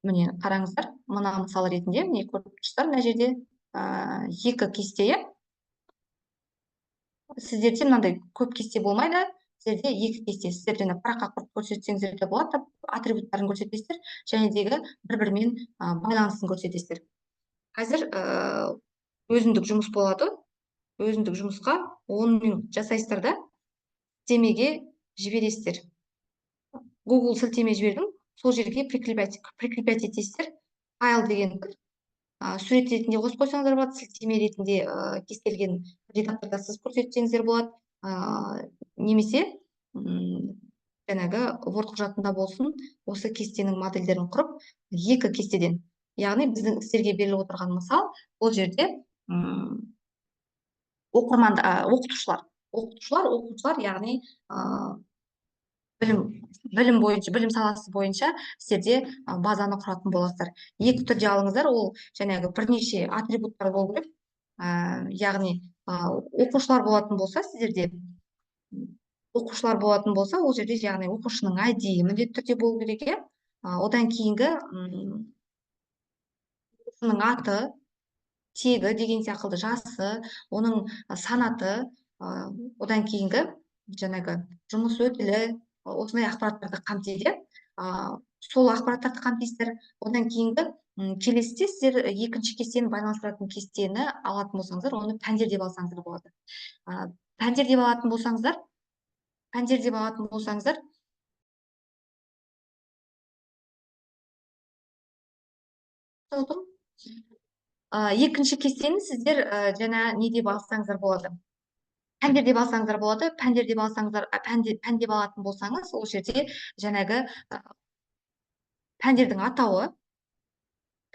Міне қараңыздар, мына мысал ретінде міне көріп тұрсыздар, мына жерде екі кесте, иә. Сіздерде мынандай көп кесте болмайды, сіздерде екі кесте. Сіздер жаңа параққа құрып көрсетсеңіздер де болады, атрибуттарын көрсетесіздер, және дегі бір-бірімен байланысын көрсетесіздер. Қазір өзіндік жұмыс болады. Өзіндік жұмысқа 10 минут жасайсыздар да, сілтемеге жібересіздер. Google сілтеме жібердім, сол жерге прикреплять етесіздер. Файл деген сурет ретінде қосып қойсаңыздар болады, сілтеме ретінде кез келген редакторда сызып көрсетсеңіздер болады, немесе жаңағы Word құжатында болсын, осы кестенің модельдерін құрып, екі кестеден, яғни біздің сіздерге беріліп отырған мысал, бұл жерде оқытушылар, оқушылар, яғни білім бойынша, білім саласы бойынша сіздерде базаны құратын боласыздар. Екі түрде алыңыздар, ол жаңағы бірнеше атрибуттар болу керек. Яғни оқушылар болатын болса, сіздерде оқушылар болатын болса, ол жерде яғни оқушының ай ди міндетті түрде болу керек, иә. Одан кейінгі оқушының аты, тегі деген сияқты, жасы, оның санаты, одан кейінгі жаңағы жұмыс өтілі, осындай ақпараттарды қамтиды. Сол ақпараттарды қамтисыздар. Одан кейінгі келесіде сіздер екінші кестені байланыстыратын кестені алатын болсаңыздар, оны пәндер деп алсаңыздар болады. Пәндер деп алатын болсаңыздар, пәндер деп алатын болсаңыздар, екінші кестені сіздер жаңа не деп алсаңыздар болады? Пәндер деп алсаңыздар болады. Пәндер деп алсаңыздар, пән деп алатын болсаңыз, ол жерде жаңағы пәндердің атауы,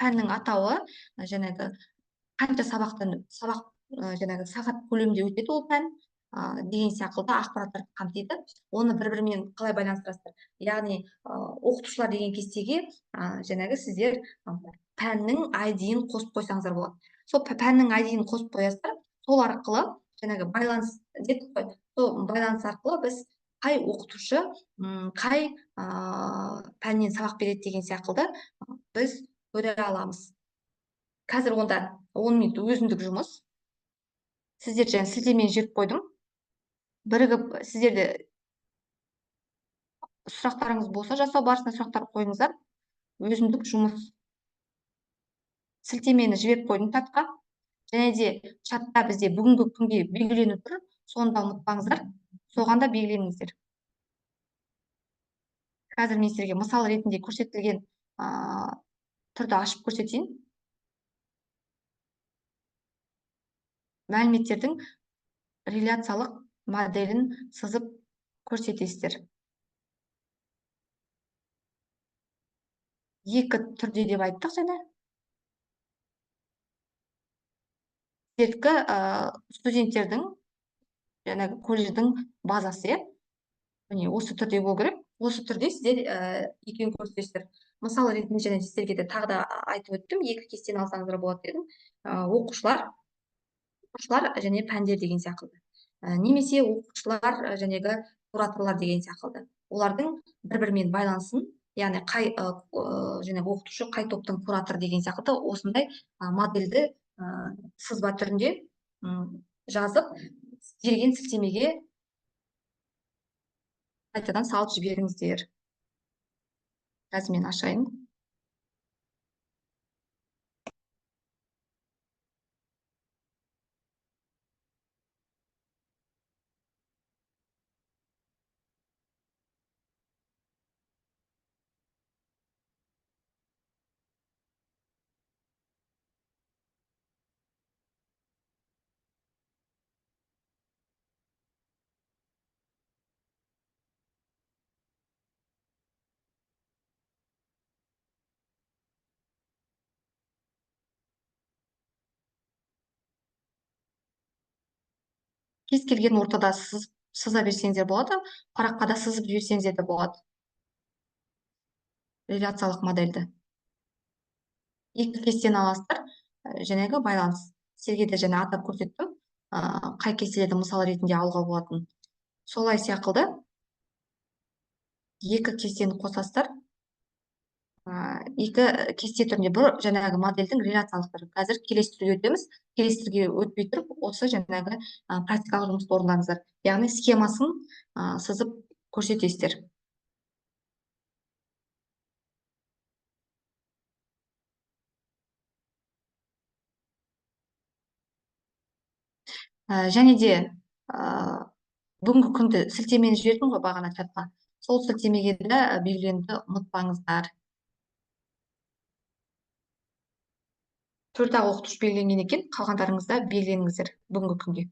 пәннің атауы, жаңағы қанша сабақтан, сабақ, жаңағы сағат көлемінде өтеді ол пән, деген сияқты ақпараттарды қамтиды. Оны бір-бірімен қалай байланыстырасыздар? Яғни, оқытушылар деген кестеге, жаңағы сіздер, пәннің ай ди-ін қосып қойсаңыздар болады. Сол пәннің ай ди-ін қосып қоясыздар, сол арқылы жаңағы байланыс дедік қой, сол байланыс арқылы біз қай оқытушы, қай, пәннен сабақ береді деген сияқты біз көре аламыз. Қазір онда 10 минут өзіндік жұмыс. Сіздер жаңа сілтемені жіберіп қойдым. Бірігіп сіздерде сұрақтарыңыз болса, жасау барысында сұрақтар қойыңыздар. Өзіндік жұмыс. Сілтемені жіберіп қойдым чатқа. Және де чатта бізде бүгінгі күнге белгіленіп тұр, соны да ұмытпаңыздар, соған да белгіленіңіздер. Қазір мен сіздерге мысал ретінде көрсетілген, түрді ашып көрсетейін. Мәліметтердің реляциялық моделін сызып көрсетесіздер. Екі түрде деп айттық жаңа. Сіздердікі, студенттердің, жаңағы колледждің базасы, иә? Міне осы түрде болу керек. Осы түрде сіздер, екеуін көрсетесіздер. Мысал ретінде және сіздерге де тағы да айтып өттім, екі кестені алсаңыздар болады дедім. Оқушылар және пәндер деген сияқты. Немесе оқушылар жәнегі кураторлар деген сияқты. Олардың бір-бірімен байланысын, яғни қай, жаңағы оқытушы қай топтың кураторы деген сияқты осындай, модельді, сызба түрінде, жазып, берген сілтемеге қайтадан салып жіберіңіздер. Қазір мен ашайын. Кез келген ортада сыза берсеңіздер болады, параққа да сызып жіберсеңіздер де болады. Реляциялық модельді. Екі кестені аласыздар, жаңағы байланыс. Сіздерге де жаңа атап көрсеттім, қай кестелерді мысал ретінде алуға болатын. Солай сияқылды екі кестені қосасыздар. Екі кесте түрінде бір жаңағы модельдің реляциялық түрі. Қазір келесі түрге өтеміз. Келесі түрге өтпей тұрып, осы жаңағы практикалық жұмысты орындаңыздар. Яғни схемасын сызып көрсетесіздер. Және де бүгінгі күнді сілтемені жібердім ғой бағана чатқа. Сол сілтемеге де белгіленуді ұмытпаңыздар. 4-ақ оқытушы белгіленген екен, қалғандарыңыз да белгіленіңіздер бүгінгі күнге.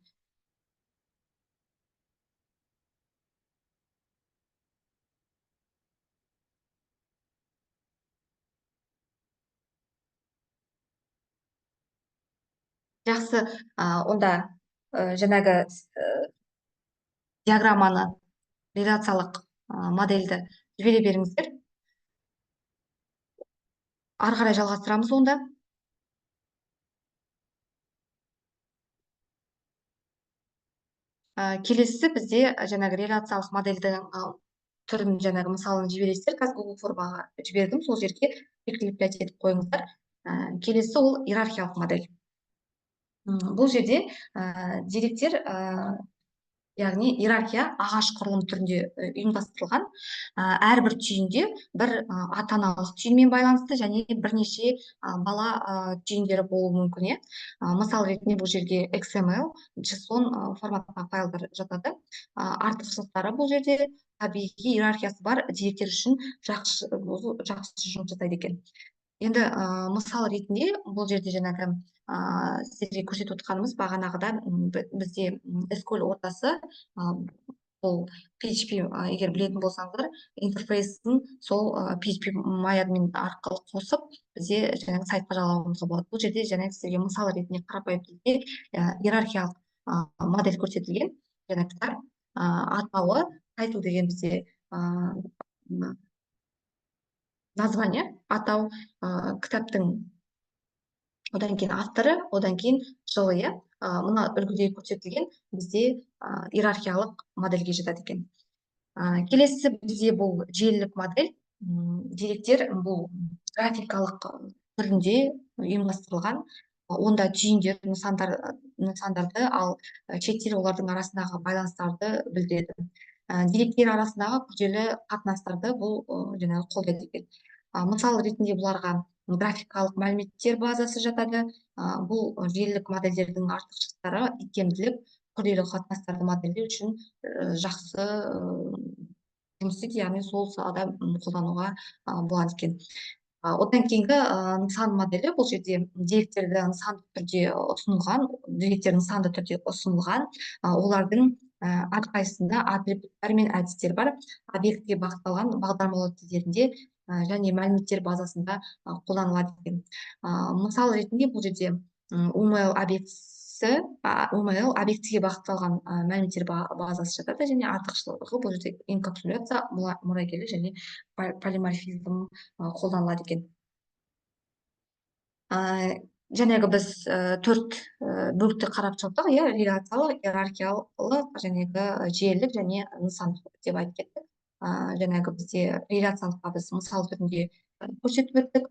Жақсы, онда жаңағы диаграмманы, реляциялық модельді жібере беріңіздер. Ары қарай жалғастырамыз онда. Келесісі бізде жаңағы реляциялық модельдің түрін жаңағы мысалын жібересіздер. Қазір Google формаға жібердім, сол жерге прикреплять етіп қойыңыздар. Келесі ол иерархиялық модель. Бұл жерде деректер, яғни иерархия ағаш құрылым түрінде ұйымдастырылған. Әрбір түйінде бір ата-аналық түйінмен байланысты және бірнеше бала түйіндері болуы мүмкін, иә. Мысал ретінде бұл жерге XML, JSON форматтағы файлдар жатады. Артықшылықтары бұл жерде табиғи иерархиясы бар деректер үшін жақсы жұмыс жасайды екен. Енді мысал ретінде бұл жерде жаңағы сіздерге көрсетіп отырғанымыз бағанағыда бізде SQL ортасы, бұл PHP, егер білетін болсаңыздар, интерфейсін сол PHP MyAdmin арқылы қосып бізде жаңағы сайтқа жалғауымызға болады. Бұл жерде жаңағы сіздерге мысал ретінде қарапайым түрде иерархиялық модель көрсетілген. Жаңағы кітап атауы, title деген бізде название, атау, кітаптың одан кейін авторы, одан кейін жылы, иә. Мына үлгіде көрсетілген бізде иерархиялық модельге жатады екен. Келесі бізде бұл желілік модель. Деректер бұл графикалық түрінде ұйымдастырылған. Онда түйіндер, нысандарды, ал шеттер олардың арасындағы байланыстарды білдіреді. Деректер арасындағы күрделі қатынастарды бұл жаңағы қолдайды екен. Мысал ретінде бұларға графикалық мәліметтер базасы жатады. Бұл желілік модельдердің артықшылықтары икемділік, күрделі қатынастарды модельдеу үшін жақсы жұмыс істейді, яғни сол салада қолдануға болады екен. Одан кейінгі нысан моделі, бұл жерде деректерді нысанды түрде ұсынылған, деректер нысанды түрде ұсынылған, олардың әрқайсысында атрибуттар мен әдістер бар, объектіге бағытталған бағдарламалау тілдерінде және мәліметтер базасында қолданылады екен. Мысал ретінде бұл жерде UML объектісі, UML объектіге бағытталған мәліметтер базасы жатады және артықшылығы бұл жерде инкапсуляция, мұрагерлік және полиморфизм қолданылады екен. Жаңағы біз 4 бөлікті қарап шықтық, иә, реляциялық, иерархиялық, жаңағы желілік және нысандық деп айтып кеттік. Жаңағы бізде реляциялыққа біз мысал түрінде көрсетіп өттік.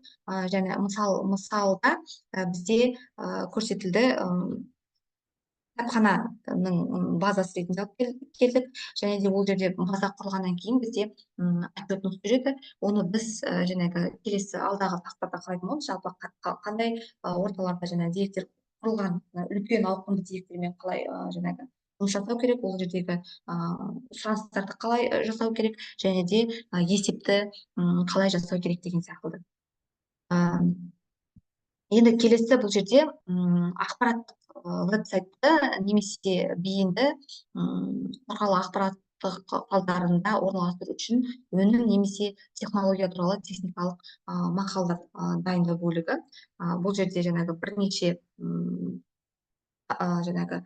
Және мысалда бізде көрсетілді, кітапхананың базасы ретінде алып келдік. Және де ол жерде база құрылғаннан кейін бізде отчетность жүреді. Оны біз жаңағы келесі алдағы тақтарда қарайтын боламыз. Жалпы қандай орталарда жаңағы деректер құрылған, үлкен ауқымды деректермен қалай жаңағы жұмыс жасау керек, ол жердегі сұраныстарды қалай жасау керек және де есепті қалай жасау керек деген сияқты. Енді келесі бұл жерде ақпараттық веб-сайтты немесе бейінді құралы ақпараттық құралдарында орналастыру үшін өнім немесе технология туралы техникалық мақалалар дайындау бөлігі. Бұл жерде жаңағы бірнеше жаңағы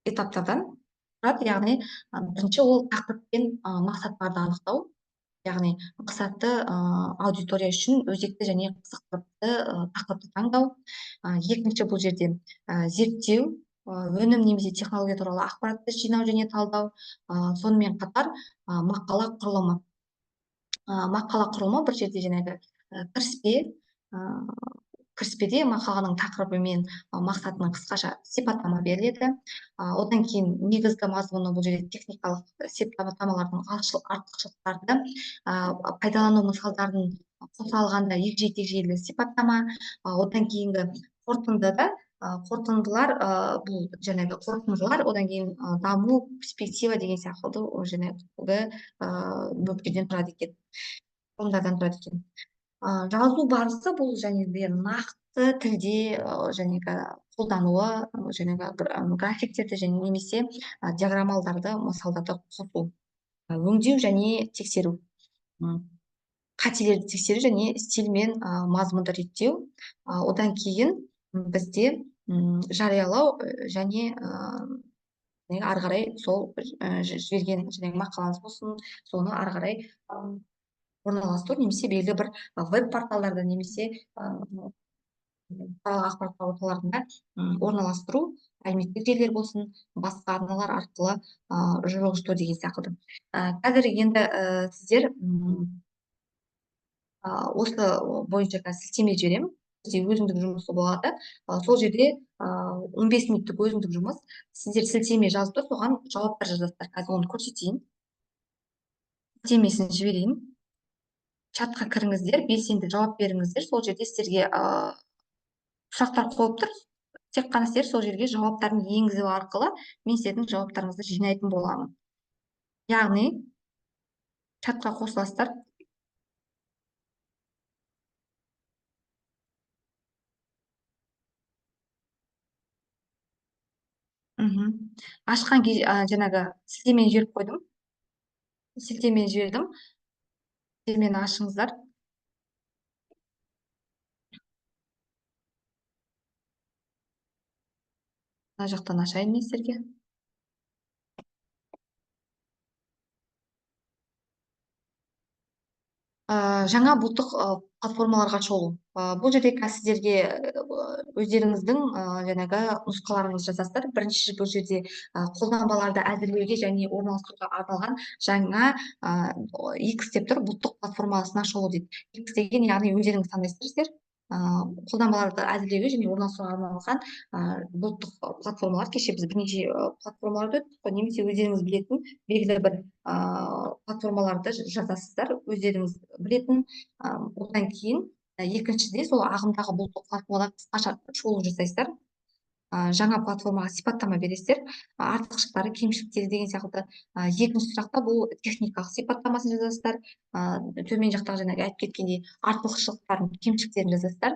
Этаптардан тұрады, яғни бірінші ол тақырып пен мақсаттарды анықтау, яғни мақсатты аудитория үшін өзекті және қызықты тақырыпты таңдау. Екінші бұл жерде зерттеу, өнім немесе технология туралы ақпаратты жинау және талдау, сонымен қатар мақала құрылымы. Мақала құрылымы бір жерде жаңағы кіріспе, кіріспеде мақаланың тақырыбы мен мақсатының қысқаша сипаттама беріледі. Одан кейін негізгі мазмұны бұл жерде техникалық сипаттамалардың артықшылықтарды, пайдалану мысалдарын қоса алғанда егжей тегжейлі сипаттама. Одан кейінгі қорытындыда, қорытындылар, бұл жаңағы қорытындылар, одан кейін даму, перспектива деген сияқты жаңағы бөліктерден тұрады екен, құрылымдардан тұрады екен. Жазу барысы бұл және де нақты тілде жаңағы қолдануы, жаңағы графиктерді және немесе диаграммаларды, мысалдарды қосу, өңдеу және тексеру, қателерді тексеру және стиль мен мазмұнды реттеу. Одан кейін бізде жариялау және ары қарай сол жіберген жаңағы мақалаңыз болсын, соны ары қарай орналастыру немесе белгілі бір веб-порталдарда немесе ақпарат орталарында орналастыру, әлеуметтік желілер болсын, басқа арналар арқылы жүргізу деген сияқты. Қазір енді сіздер осы бойынша қазір сілтеме жіберемін. Бізде өзіндік жұмысы болады. Сол жерде 15 минуттық өзіндік жұмыс. Сіздер сілтеме жазып тұр, соған жауаптар жазасыздар. Қазір оны көрсетейін. Сілтемесін жіберейін. Чатқа кіріңіздер, белсенді жауап беріңіздер. Сол жерде сіздерге сұрақтар қойып тұр. Тек қана сіздер сол жерге жауаптарын енгізу арқылы мен сіздердің жауаптарыңызды жинайтын боламын. Яғни чатқа қосыласыздар. Ашқан кез, жаңағы сілтемені жіберіп қойдым. Сілтемені жібердім. Сілтемені ашыңыздар. Мына жақтан ашайын мен сіздерге. Жаңа бұлттық платформаларға шолу. Бұл жерде қазір сіздерге өздеріңіздің жаңағы нұсқаларыңызды жазасыздар. Бірінші бұл жерде қолданбаларды әзірлеуге және орналастыруға арналған жаңа X деп тұр, бұлттық платформасына шолу дейді. X деген яғни өздеріңіз таңдайсыздар сіздер. Қолданбаларды әзірлеуге және орналастыруға арналған бұлттық платформалар. Кеше біз бірнеше платформаларды өттік қой, немесе өздеріңіз білетін белгілі бір платформаларды жазасыздар, өздеріңіз білетін. Одан кейін екіншіде сол ағымдағы бұлттық платформаларға қысқаша шолу жасайсыздар. Жаңа платформаға сипаттама бересіздер, артықшылықтары, кемшіліктері деген сияқты. Екінші сұрақта бұл техникалық сипаттамасын жазасыздар. Төмен жақтағы жаңағы айтып кеткендей артықшылықтарын, кемшіліктерін жазасыздар.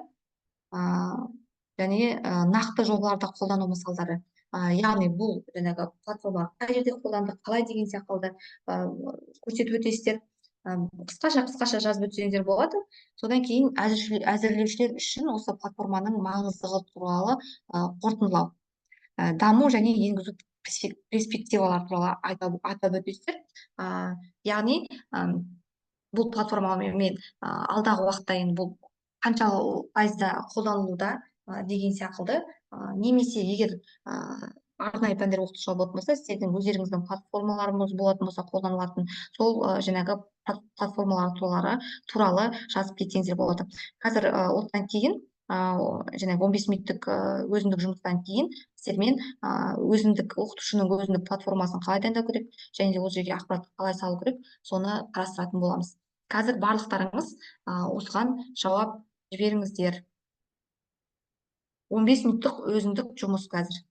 Және нақты жобаларда қолдану мысалдары. Яғни бұл жаңағы платформа қай жерде қолданды, қалай деген сияқты көрсетіп өтесіздер. Қысқаша жазып өтсеңіздер болады. Содан кейін әзірлеушілер үшін осы платформаның маңыздылығы туралы қорытындылау, даму және енгізу перспективалары туралы атап өтесіздер. Яғни бұл платформамен алдағы уақытта енді бұл қанша пайызда қолданылуда деген сияқты, немесе егер арнайы пәндер оқытушылар болатын болса, сіздердің өздеріңіздің платформаларыңыз болатын болса, қолданылатын сол жаңағы платформалар туралы жазып кетсеңіздер болады. Қазір осыдан кейін, жаңағы 15 минуттық өзіндік жұмыстан кейін сіздермен өзіндік оқытушының өзіндік платформасын қалай дайындау керек және де ол жерге ақпаратты қалай салу керек, соны қарастыратын боламыз. Қазір барлықтарыңыз осыған жауап жіберіңіздер. 15 минуттық өзіндік жұмыс қазір.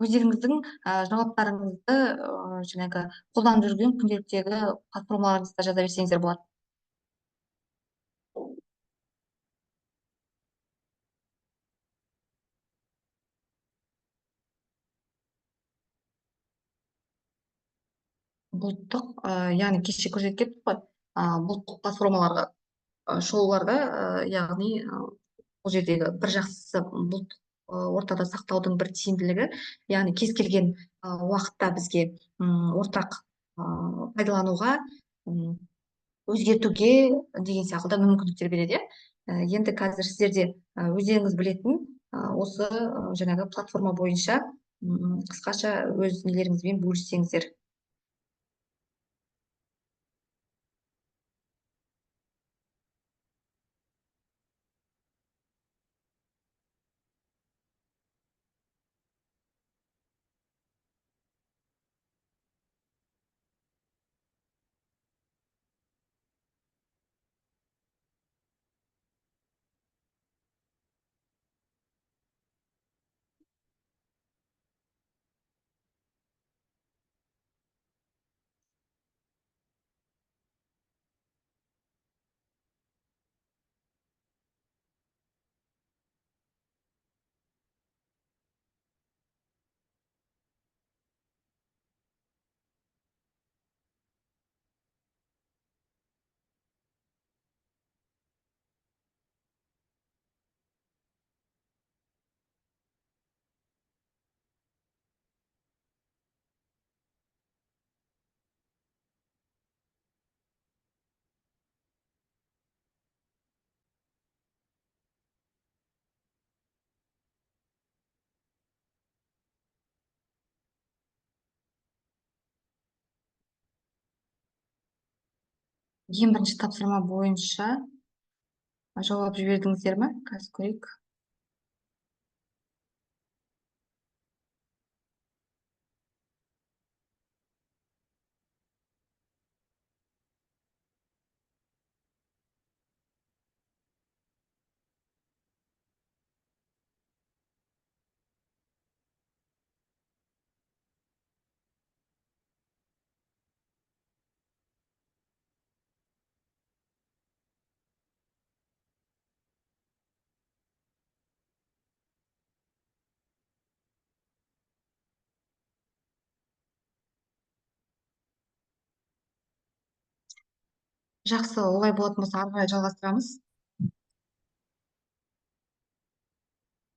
Өздеріңіздің жауаптарыңызды жаңағы қолданып жүрген күнделіктегі платформаларыңызда жаза берсеңіздер болады. Бұлттық, яғни кеше көрсетіп кеттік қой, бұлттық платформаларға шолуларда, яғни бұл жердегі бір жақсысы бұлт ортада сақтаудың бір тиімділігі, яғни кез келген уақытта бізге ортақ пайдалануға, өзгертуге деген секілді мүмкіндіктер береді. Енді қазір сіздерде өздеріңіз білетін осы жаңағы платформа бойынша қысқаша өз нелеріңізбен бөліссеңіздер. Ең бірінші тапсырма бойынша жауап жібердіңіздер ме? Қазір көрейік. Жақсы, олай болатын болса, ары қарай жалғастырамыз.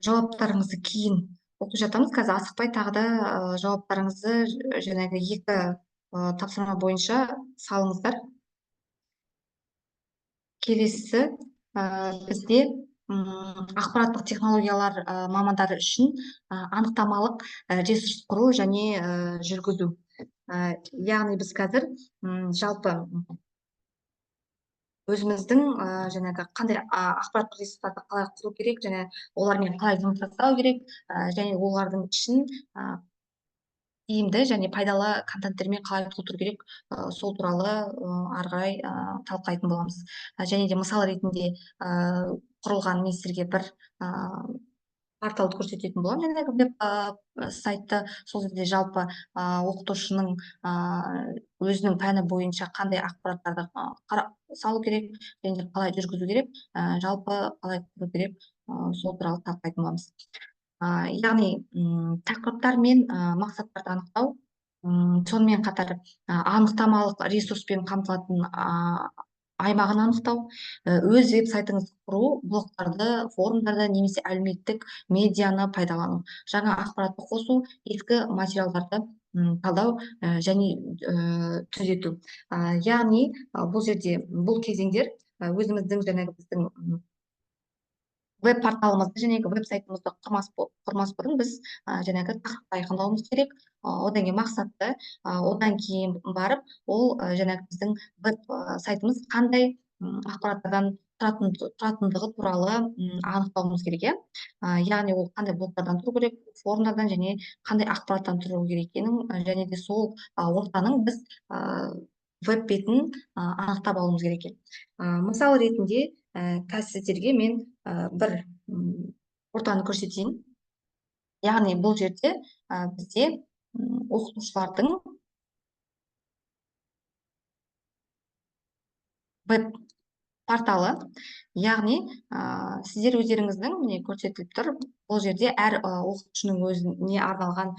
Жауаптарыңызды кейін оқып жатамыз. Қазір асықпай тағы да жауаптарыңызды жаңағы екі тапсырма бойынша салыңыздар. Келесі бізде ақпараттық технологиялар мамандары үшін анықтамалық ресурс құру және жүргізу. Яғни біз қазір жалпы өзіміздің жаңағы қандай ақпараттық ресурстарды қалай құру керек және олармен қалай жұмыс жасау керек, және олардың ішін тиімді және пайдалы контенттермен қалай толтыру керек, сол туралы ары қарай талқылайтын боламыз. Және де мысал ретінде құрылған мен сіздерге бір порталды көрсететін боламын, жаңағы веб сайтты. Сол жерде жалпы оқытушының өзінің пәні бойынша қандай ақпараттарды салу керек және қалай жүргізу керек, жалпы қалай құру керек, сол туралы талқылайтын боламыз. Яғни тақырыптар мен мақсаттарды анықтау, сонымен қатар анықтамалық ресурспен қамтылатын аймағын анықтау, өз веб-сайтыңызды құру, блогтарды, форумдарды немесе әлеуметтік медианы пайдалану, жаңа ақпаратты қосу, ескі материалдарды талдау және түзету. Яғни бұл жерде бұл кезеңдер өзіміздің жаңағы біздің веб-порталымызды және веб-сайтымызды құрмас бұрын біз жаңағы тақырыпты айқындауымыз керек, одан кейін мақсатты, одан кейін барып ол жаңағы біздің веб-сайтымыз қандай ақпараттардан тұратындығы туралы анықтауымыз керек, иә. Яғни ол қандай блоктардан тұру керек, форумдардан және қандай ақпараттан тұру керек екенін, және де сол ортаның біз веб бетін анықтап алуымыз керек екен. Мысал ретінде қазір сіздерге мен бір ортаны көрсетейін. Яғни бұл жерде бізде оқытушылардың веб порталы, яғни сіздер өздеріңіздің, міне көрсетіліп тұр, бұл жерде әр оқытушының өзіне арналған,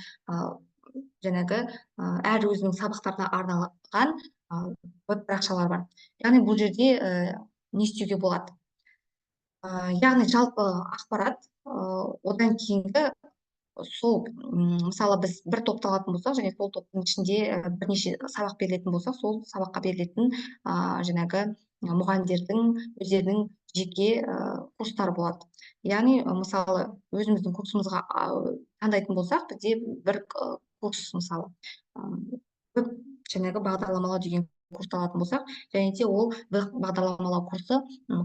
жаңағы, әр өзінің сабақтарына арналған веб парақшалар бар. Яғни бұл жерде не істеуге болады? Яғни жалпы ақпарат, одан кейінгі сол, мысалы, біз бір топты алатын болсақ және сол топтың ішінде бірнеше сабақ берілетін болса, сол сабаққа берілетін жаңағы мұғалімдердің өздерінің жеке курстары болады. Яғни, мысалы, өзіміздің курсымызға таңдайтын болсақ, бізде бір курс, мысалы, веб жаңағы бағдарламалау деген курсты алатын болсақ, және де ол веб бағдарламалау курсы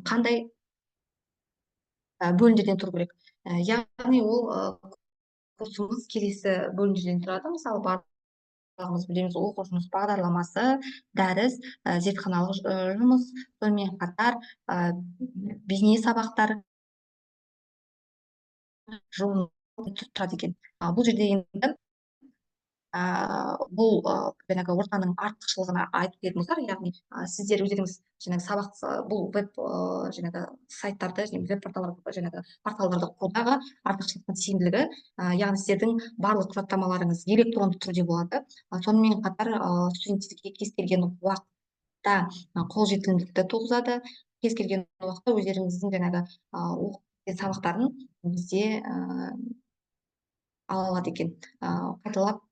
қандай бөлімдерден тұру керек. Яғни ол курсымыз келесі бөлімдерден тұрады. Мысалы, барлығымыз білеміз, оқу жұмыс бағдарламасы, дәріс, зертханалық жұмыс, сонымен қатар бейне сабақтар, журнал тұрады екен. Бұл жерде енді бұл жаңағы ортаның артықшылығына айтып кететін болсақ, яғни сіздер өздеріңіз жаңағы сабақ, бұл веб жаңағы сайттарды және веб порталдар, жаңағы порталдарды құрудағы артықшылықтың тиімділігі, яғни сіздердің барлық құжаттамаларыңыз электронды түрде болады. Сонымен қатар студенттерге кез келген уақытта қолжетімділікті туғызады. Кез келген уақытта өздеріңіздің жаңағы оқып сабақтарын бізде ала алады екен. Қайталап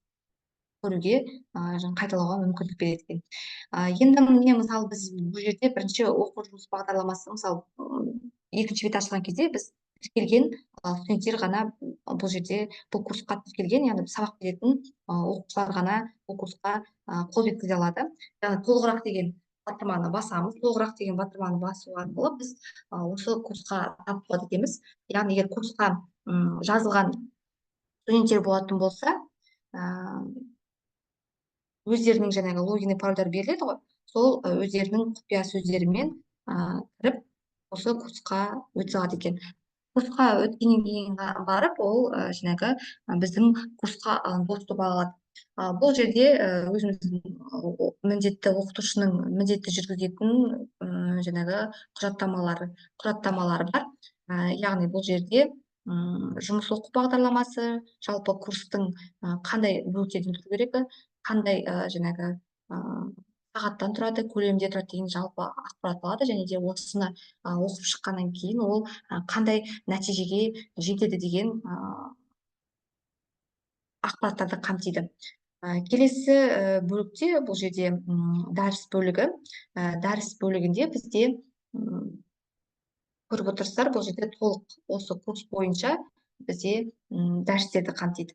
көруге, жаңа қайталауға мүмкіндік береді екен. Енді міне, мысалы, біз бұл жерде бірінші оқу жұмыс бағдарламасы, мысалы, екінші бет ашылған кезде біз тіркелген студенттер ғана бұл жерде бұл курсқа тіркелген, яғни сабақ беретін оқушылар ғана бұл курсқа қол жеткізе алады. Яғни толығырақ деген батырманы басамыз. Толығырақ деген батырманы басу арқылы біз осы курсқа тап болады екенбіз. Яғни егер курсқа жазылған студенттер болатын болса, өздерінің жаңағы логин и парольдары беріледі ғой, сол өздерінің құпия сөздерімен кіріп осы курсқа өте алады екен. Курсқа өткеннен кейін барып ол жаңағы біздің курсқа доступ ала алады. Бұл жерде өзіміздің міндетті оқытушының міндетті жүргізетін жаңағы құжаттамалары бар. Яғни бұл жерде жұмыс оқу бағдарламасы, жалпы курстың қандай бөліктерден тұру керегі, қандай жаңағы сағаттан тұрады, көлемде тұрады деген жалпы ақпарат болады. Және де осыны оқып шыққаннан кейін ол қандай нәтижеге жетеді деген ақпараттарды қамтиды. Келесі бөлікте бұл жерде дәріс бөлігі. Дәріс бөлігінде бізде көріп отырсыздар, бұл жерде толық осы курс бойынша бізде дәрістерді қамтиды.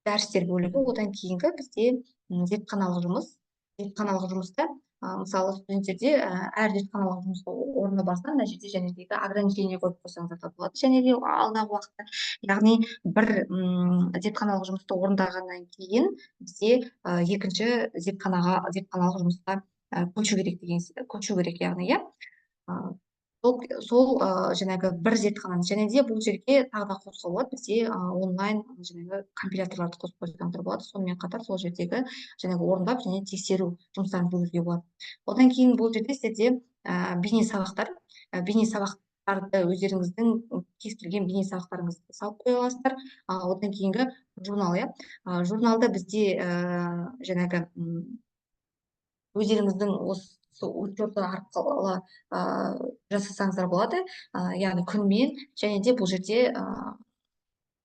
Дәрістер бөлігі, одан кейінгі бізде зертханалық жұмыс. Зертханалық жұмыста, мысалы, студенттерде, әр зертханалық жұмысты орнына барса, мына жерде және де ограничение қойып қойсаңыздар да болады. Және де алдағы уақытта, яғни бір зертханалық жұмысты орындағаннан кейін бізде екінші зертханалық жұмысқа көшу керек деген, көшу керек, яғни, иә. Сол жаңағы бір зертхананы, және де бұл жерге тағы да қосуға болады, бізде онлайн жаңағы компиляторларды қосып қойсаңыздар болады. Сонымен қатар сол жердегі жаңағы орындап және тексеру жұмыстарын жүргізуге болады. Одан кейін бұл жерде сіздерде бейне сабақтар, бейне сабақтарды өздеріңіздің кез келген бейне сабақтарыңызды салып қоя аласыздар. Одан кейінгі журнал, иә. Журналда бізде жаңағы өздеріңіздің осы учеты арқылы жасасаңыздар болады, яғни күнмен, және де бұл жерде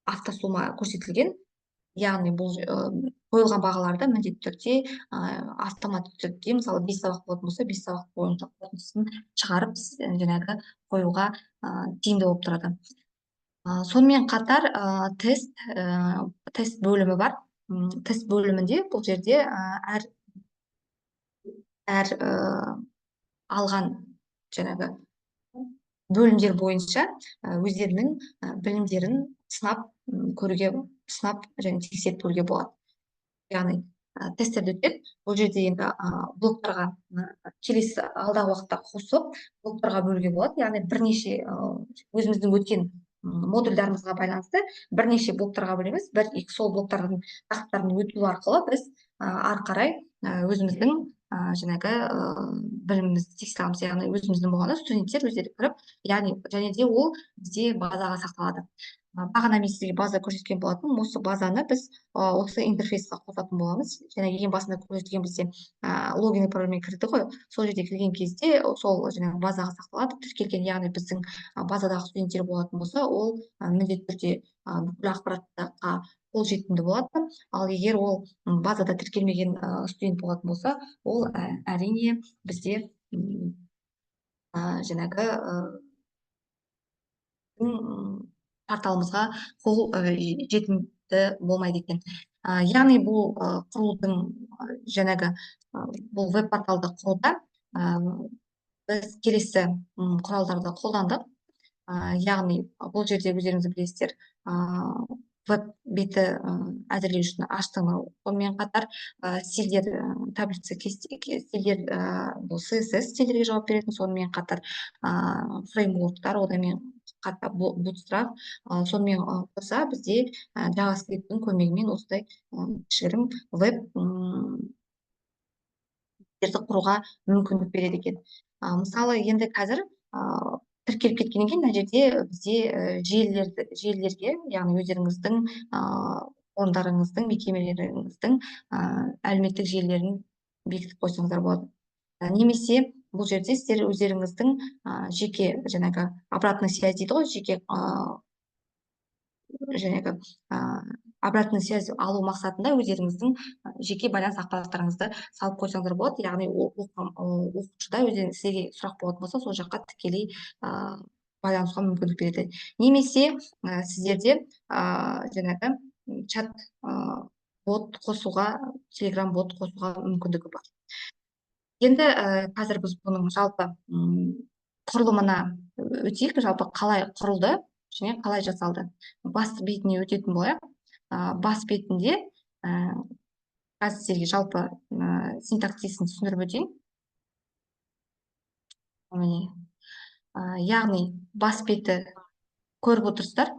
автосумма көрсетілген, яғни бұл қойылған бағаларды міндетті түрде автоматты түрде, мысалы, 5 сабақ болатын болса, 5 сабақ бойынша қорытындысын шығарып, жаңағы қоюға тиімді болып тұрады. Сонымен қатар тест бөлімі бар. Тест бөлімінде бұл жерде әр алған жаңағы бөлімдер бойынша өздерінің білімдерін сынап көруге, сынап және тексеріп көруге болады. Яғни тесттерді өтеді. Бұл жерде енді блоктарға, келесі алдағы уақытта қосып блоктарға бөлуге болады. Яғни бірнеше өзіміздің өткен Модульдарымызға байланысты бірнеше блоктарға бөлеміз. Бір, екі, сол блоктардың тақырыптарын өту арқылы біз ары қарай өзіміздің жаңағы білімімізді тексере аламыз. Яғни өзіміздің болғанда студенттер өздері кіріп, яғни және де ол бізде базаға сақталады. Бағана мен сізге база көрсеткен болатынмын. Осы базаны біз осы интерфейсқа қосатын боламыз. Және ең басында көрсеткен бізде логин и парольмен кірді ғой. Сол жерде кірген кезде сол жаңағы базаға сақталады, тіркелген, яғни біздің базадағы студенттер болатын болса, ол міндетті түрде бүкіл ақпаратқа қолжетімді болады. Ал егер ол базада тіркелмеген студент болатын болса, ол әрине бізде жаңағы порталымызға қол жетімді болмайды екен. Яғни бұл құрылудың жаңағы бұл веб-порталды құруда біз келесі құралдарды қолдандық. Яғни бұл жерде өздеріңіз білесіздер, веб беті әзірлеу үшін HTML, сонымен қатар стильдер, таблица стильдер, бұл CSS стильдерге жауап беретін, сонымен қатар фреймворктар, одан қатар Bootstrap, сонымен қоса бізде JavaScript-тің көмегімен осындай кішігірім веб құруға мүмкіндік береді екен. Мысалы, енді қазір тіркеліп кеткеннен кейін мына жерде бізде желілерге, яғни өздеріңіздің орындарыңыздың, мекемелеріңіздің әлеуметтік желілерін бекітіп қойсаңыздар болады. Немесе бұл жерде сіздер өздеріңіздің жеке жаңағы обратная связь дейді ғой, жеке жаңағы обратная связь алу мақсатында өздеріңіздің жеке байланыс ақпараттарыңызды салып қойсаңыздар болады. Яғни оқушыда өздеріңіз сізге сұрақ болатын болса, сол жаққа тікелей байланысуға мүмкіндік береді. Немесе сіздерде жаңағы чат бот қосуға, Telegram бот қосуға мүмкіндігі бар. Енді қазір біз бұның жалпы құрылымына өтейік, жалпы қалай құрылды және қалай жасалды. Бас бетіне өтетін болайық. Бас бетінде қазір сіздерге жалпы синтаксисін түсіндіріп өтейін. Міне, яғни бас беті көріп отырсыздар.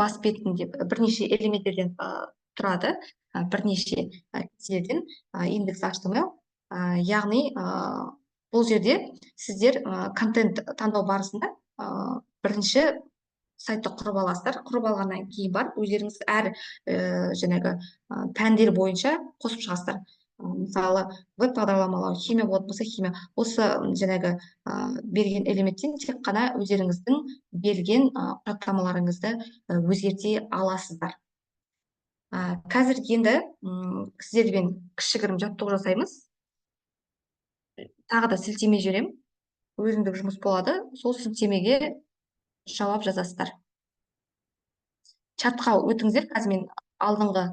Бас бетінде бірнеше элементтерден тұрады, бірнеше кестелерден, индекс HTML. Яғни бұл жерде сіздер контент таңдау барысында бірінші сайтты құрып аласыздар. Құрып алғаннан кейін барып өздеріңіз әр жаңағы пәндер бойынша қосып шығасыздар. Мысалы, веб бағдарламалау, химия болатын болса химия. Осы жаңағы берген элементтен тек қана өздеріңіздің берген құжаттамаларыңызды өзгерте аласыздар. Қазір енді сіздермен кішігірім жаттығу жасаймыз. Тағы да сілтеме жіберемін. Өзіндік жұмыс болады. Сол сілтемеге жауап жазасыздар. Чатқа өтіңіздер. Қазір мен алдыңғы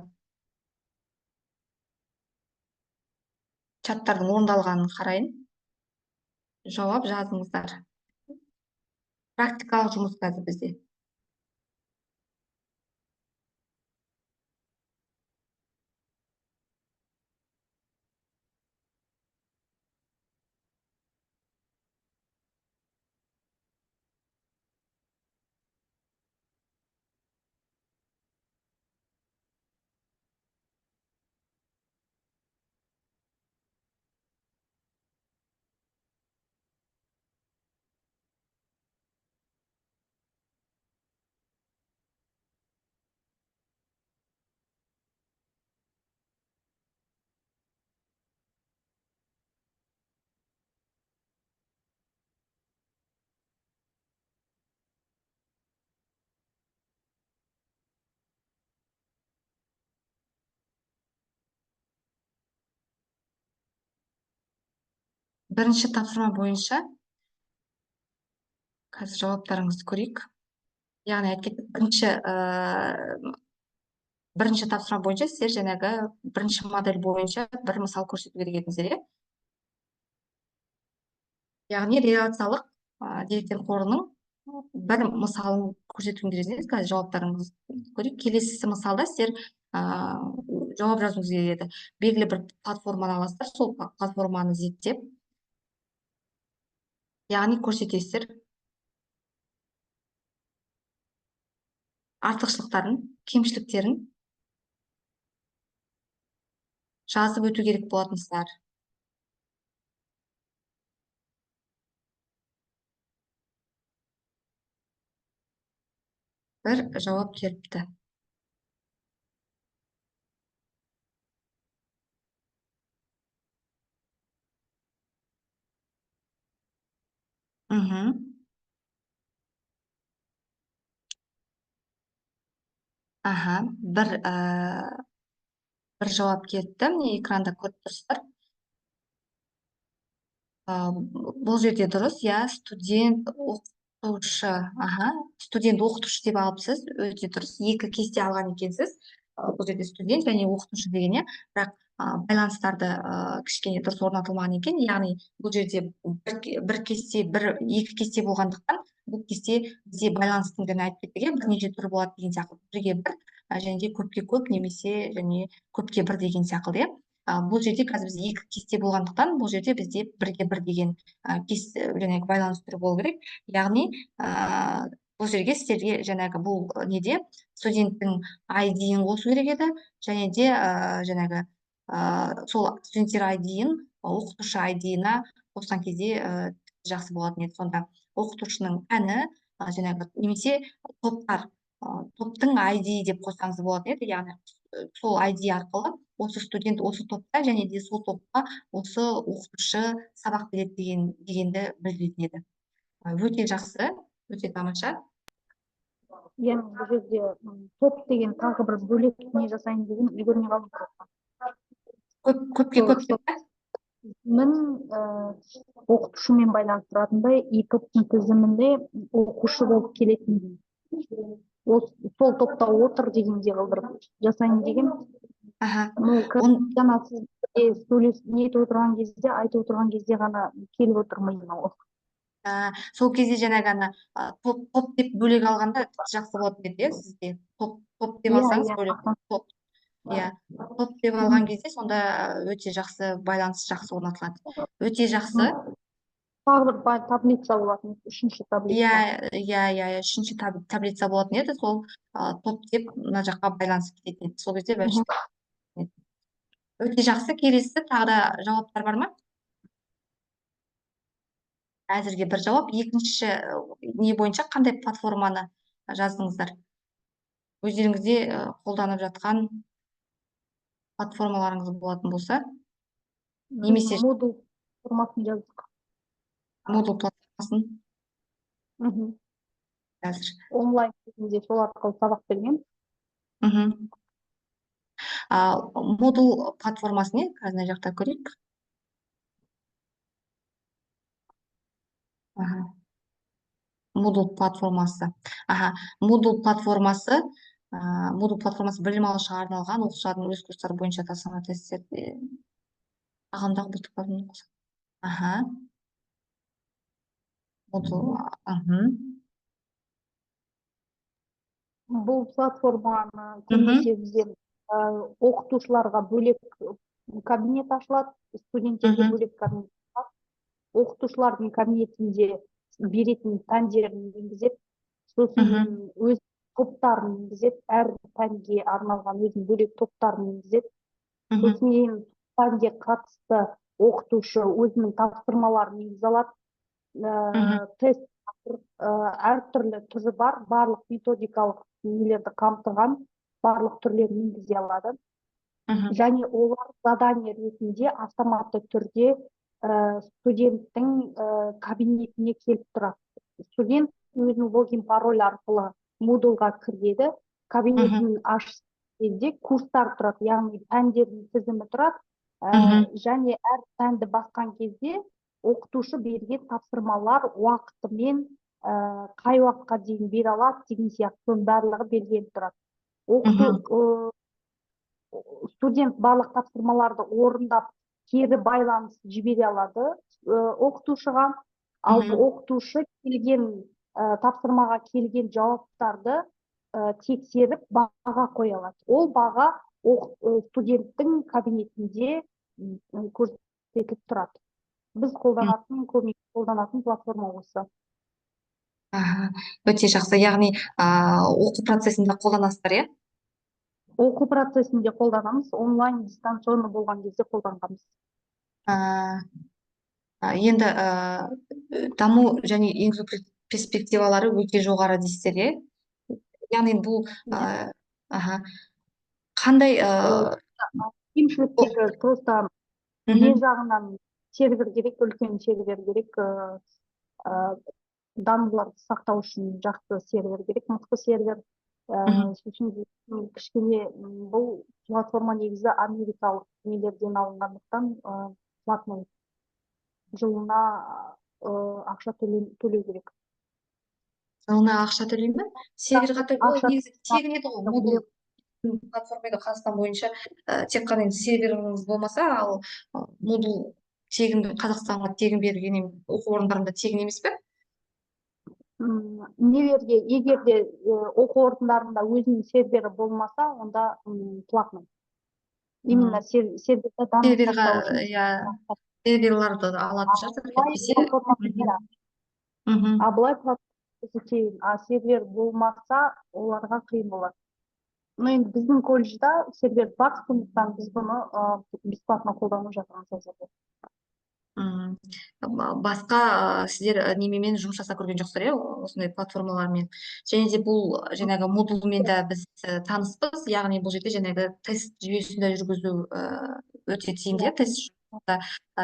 чаттардың орындалғанын қарайын. Жауап жазыңыздар. Практикалық жұмыс қазір бізде. Бірінші тапсырма бойынша қазір жауаптарыңызды көрейік. Яғни айтып кеттік, бірінші тапсырма бойынша сіздер жаңағы бірінші модель бойынша бір мысал көрсету керек едіңіздер, иә? Яғни реляциялық деректер қорының бір мысалын көрсетуіңіз керек едіңіз. Қазір жауаптарыңызды көрейік. Келесісі мысалда сіздер жауап жазуыңыз керек еді. Белгілі бір платформаны аласыздар, сол платформаны зерттеп, яғни көрсетесіздер. Артықшылықтарын, кемшіліктерін жазып өту керек болатынсыздар. Бір жауап келіпті. Аха, бір жауап келіпті. Міне, экранда көріп тұрсыздар. Бұл жерде дұрыс, иә, студент, оқытушы, аха, студент, оқытушы деп алыпсыз, өте дұрыс, екі кесте алған екенсіз. Бұл жерде студент және оқытушы деген, иә, бірақ байланыстарды кішкене дұрыс орнатылмаған екен, яғни бұл жерде бір кесте, бір, екі кесте болғандықтан, бұл кесте бізде байланыстың жаңа айтып кеттік, иә, бірнеше түрі болады деген сияқты, бірге бір, және де көпке көп немесе және көпке бір деген сияқты, иә. Бұл жерде қазір біз екі кесте болғандықтан, бұл жерде бізде бірге бір деген жаңағы байланыс түрі болу керек. Яғни, бұл жерге сіздерге жаңағы бұл неде студенттің ай ди-ін қосу керек еді, және де, жаңағы, сол студенттер ай ди-ін оқытушы ай ди-ына қосқан кезде, жақсы болатын еді. Сонда оқытушының пәні, жаңағы немесе топтар, топтың ай ди деп қоссаңыз болатын еді, яғни сол ай ди арқылы осы студент осы топта және де сол топқа осы оқытушы сабақ береді дегенді білдіретін еді. Өте жақсы, өте тамаша. Иә, мен бұл жерде, топ деген тағы бір бөлек не жасайын деген үлгермей қалдым просто. Көпке Сол көп деп пе? Тізімін, оқытушымен байланыстыратындай, екі топтың тізімінде оқушы болып келетін. Сол топта отыр дегенде қылдырып жасайын деген. Ну, жаңа сіз сөйлесіп не етіп отырған кезде, айтып отырған кезде ғана келіп отыр миыма ол. Сол кезде жаңағы ана, топ деп бөлек алғанда жақсы болатын еді, иә, сізде? Топ деп Иә, алсаңыз иә, бөлек, аха. топ. Иә, топ деп алған кезде сонда өте жақсы байланыс жақсы орнатылады. Өте жақсы. Тағы бір таблица болатын, үшінші таблица. Иә, иә, иә, иә, үшінші таблица болатын еді, сол, топ деп мына жаққа байланысып кететін еді. Сол кезде бәрі өте жақсы. Келесі тағы да жауаптар бар ма? Әзірге бір жауап. Екінші не бойынша қандай платформаны жаздыңыздар? Өздеріңізде, қолданып жатқан платформаларыңыз болатын болса, немесе Moodle платформасын жаздық. Moodle платформасын. Қазір. Онлайн кезінде сол арқылы сабақ берген. Moodle платформасы не? Қазір мына жақта көрейік. Аха. Moodle платформасы. Аха, Moodle платформасы, Moodle платформасы білім алушыға арналған оқушылардың өз курстары бойынша тапсырма тесттер, ағымдағы бұл платформаны қосады. Аха. Moodle, мхм. Бұл платформаны көбінесе біздер, оқытушыларға бөлек кабинет ашылады, студенттерге бөлек кабинет ашылады. Оқытушылардың кабинетінде беретін пәндерін енгізеді, сосын өз топтарын енгізеді, әр пәнге арналған өзінің бөлек топтарын енгізеді. Сосын кейін пәнге қатысты оқытушы өзінің тапсырмаларын енгізе алады. Тест, әртүрлі түрі бар, барлық методикалық нелерді қамтыған барлық түрлерін енгізе алады. Және олар задание ретінде автоматты түрде, студенттің, кабинетіне келіп тұрады. Студент өзінің логин пароль арқылы Moodle-ға кіреді, кабинетін ашқан кезде курстар тұрады, яғни пәндердің тізімі тұрады. Және әр пәнді басқан кезде оқытушы берген тапсырмалар уақытымен, қай уақытқа дейін бере алады деген сияқты, соның барлығы белгіленіп тұрады. Студент барлық тапсырмаларды орындап, кері байланыс жібере алады, оқытушыға. Ал оқытушы келген, тапсырмаға келген жауаптарды, тексеріп баға қоя алады. Ол баға студенттің кабинетінде, көрсетіліп тұрады. Біз көбіне қолданатын платформа осы. Аха, өте жақсы. Яғни, оқу процесінде қолданасыздар, иә? Оқу процесінде қолданамыз, онлайн дистанционно болған кезде қолданғанбыз. Енді даму және енгізу перспективалары өте жоғары дейсіздер, иә? Яғни бұл, аха, қандай, Кемшіліктері просто не жағынан сервер керек, үлкен сервер керек, данныйларды сақтау үшін жақсы сервер керек, мықты сервер. Сосын кішкене бұл платформа негізі америкалық нелерден алынғандықтан, платный, жылына ақша төлеу керек. Жылына ақша төлей ме? Серверға төлеу, ол Ақша негізі тегін еді ғой, төлеу. Moodle платформа еді Қазақстан бойынша, тек қана енді серверіңіз болмаса, ал Moodle тегін, Қазақстанға тегін берілген оқу орындарында тегін емес пе? Нелерге, егер де оқу орындарында өзінің сервері болмаса, онда платный. Именно серверде данные Серверға, сақтау үшін. иә, серверларды алатын шығарсыздар, Былай әйтпесе. платформа А былай платформа тегін, а сервер болмаса, оларға қиын болады. Но енді біздің колледжда сервер бар, сондықтан біз бұны бесплатно қолданып жатырмыз әзірге. Басқа, сіздер немемен жұмыс жасап көрген жоқсыздар, иә, осындай платформалармен. Және де бұл жаңағы Moodle-мен де біз таныспыз, яғни бұл жерде жаңағы тест жүйесін де жүргізу өте тиімді, иә, тест жүйесінде,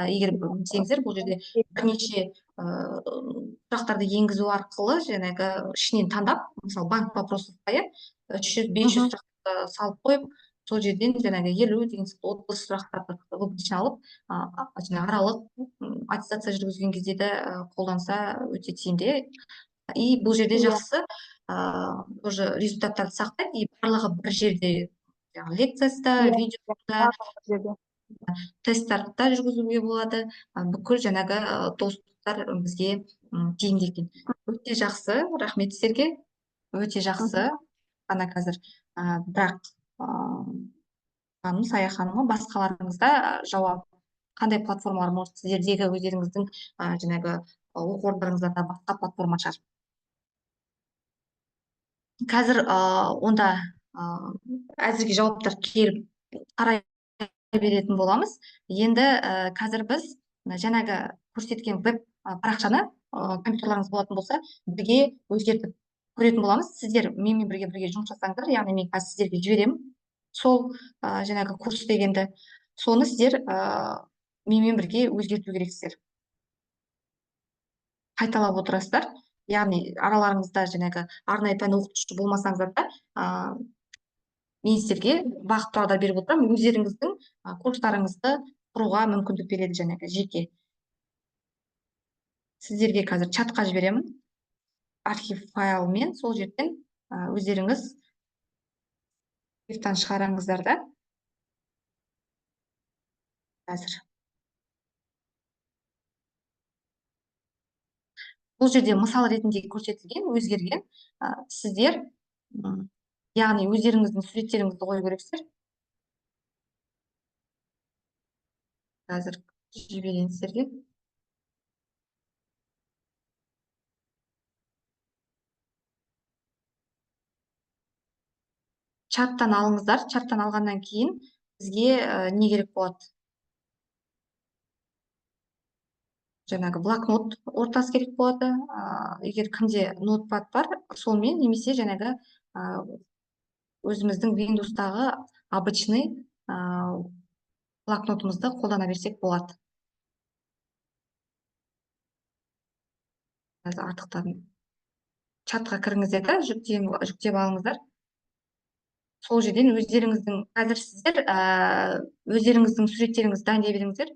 егер білсеңіздер, бұл жерде бірнеше сұрақтарды енгізу арқылы жаңағы ішінен таңдап, мысалы, банк вопросов, иә, үш жүз, бес жүз сұрақты салып қойып, сол жерден жаңағы 50 деген сияқты 30 сұрақтарды выборочно алып, жаңағы аралық аттестация жүргізген кезде де қолданса өте тиімді. И бұл жерде жақсы, уже результаттарды сақтайды, и барлығы бір жерде, жаңағы лекциясы да, видеосы да, Барлығы бір жерде. тесттарды да жүргізуге болады, бүкіл жаңағы доступтар бізге тиімді екен. Өте жақсы, рахмет сіздерге, өте жақсы. Ана қазір, бірақ, ханым, Сая ханымға, басқаларыңызда жауап қандай платформалар, может, сіздердегі өздеріңіздің, жаңағы оқу орындарыңызда басқа платформа шығар. Қазір, онда, әзірге жауаптар келіп қарай беретін боламыз. Енді, қазір біз жаңағы көрсеткен веб парақшаны, компьютерларыңыз болатын болса, бірге өзгертіп көретін боламыз. Сіздер менімен бірге жұмыс жасаңыздар, яғни мен қазір сіздерге жіберемін сол, жаңағы курс дегенді, соны сіздер, менімен бірге өзгерту керексіздер. Қайталап отырасыздар, яғни араларыңызда жаңағы арнайы пән оқытушы болмасаңыздар да, мен сіздерге бағыт бағдар беріп отырамын, өздеріңіздің, курстарыңызды құруға мүмкіндік береді жаңағы жеке. Сіздерге қазір чатқа жіберемін архив файлмен, сол жерден, өздеріңіз архивтан шығараңыздар да. Қазір. Бұл жерде мысал ретінде көрсетілген, өзгерген, сіздер, яғни өздеріңіздің суреттеріңізді қою керексіздер. Қазір жіберейін сіздерге. Чаттан алыңыздар. Чаттан алғаннан кейін бізге, не керек болады? Жаңағы блокнот ортасы керек болады. Егер кімде ноутпад бар, сонымен немесе жаңағы, өзіміздің Windows-тағы обычный, блокнотымызды қолдана берсек болады. Қазір артықтан чатқа кіріңіздер да, жүктеп алыңыздар. Сол жерден өздеріңіздің, қазір сіздер, өздеріңіздің суреттеріңізді дайындай беріңіздер.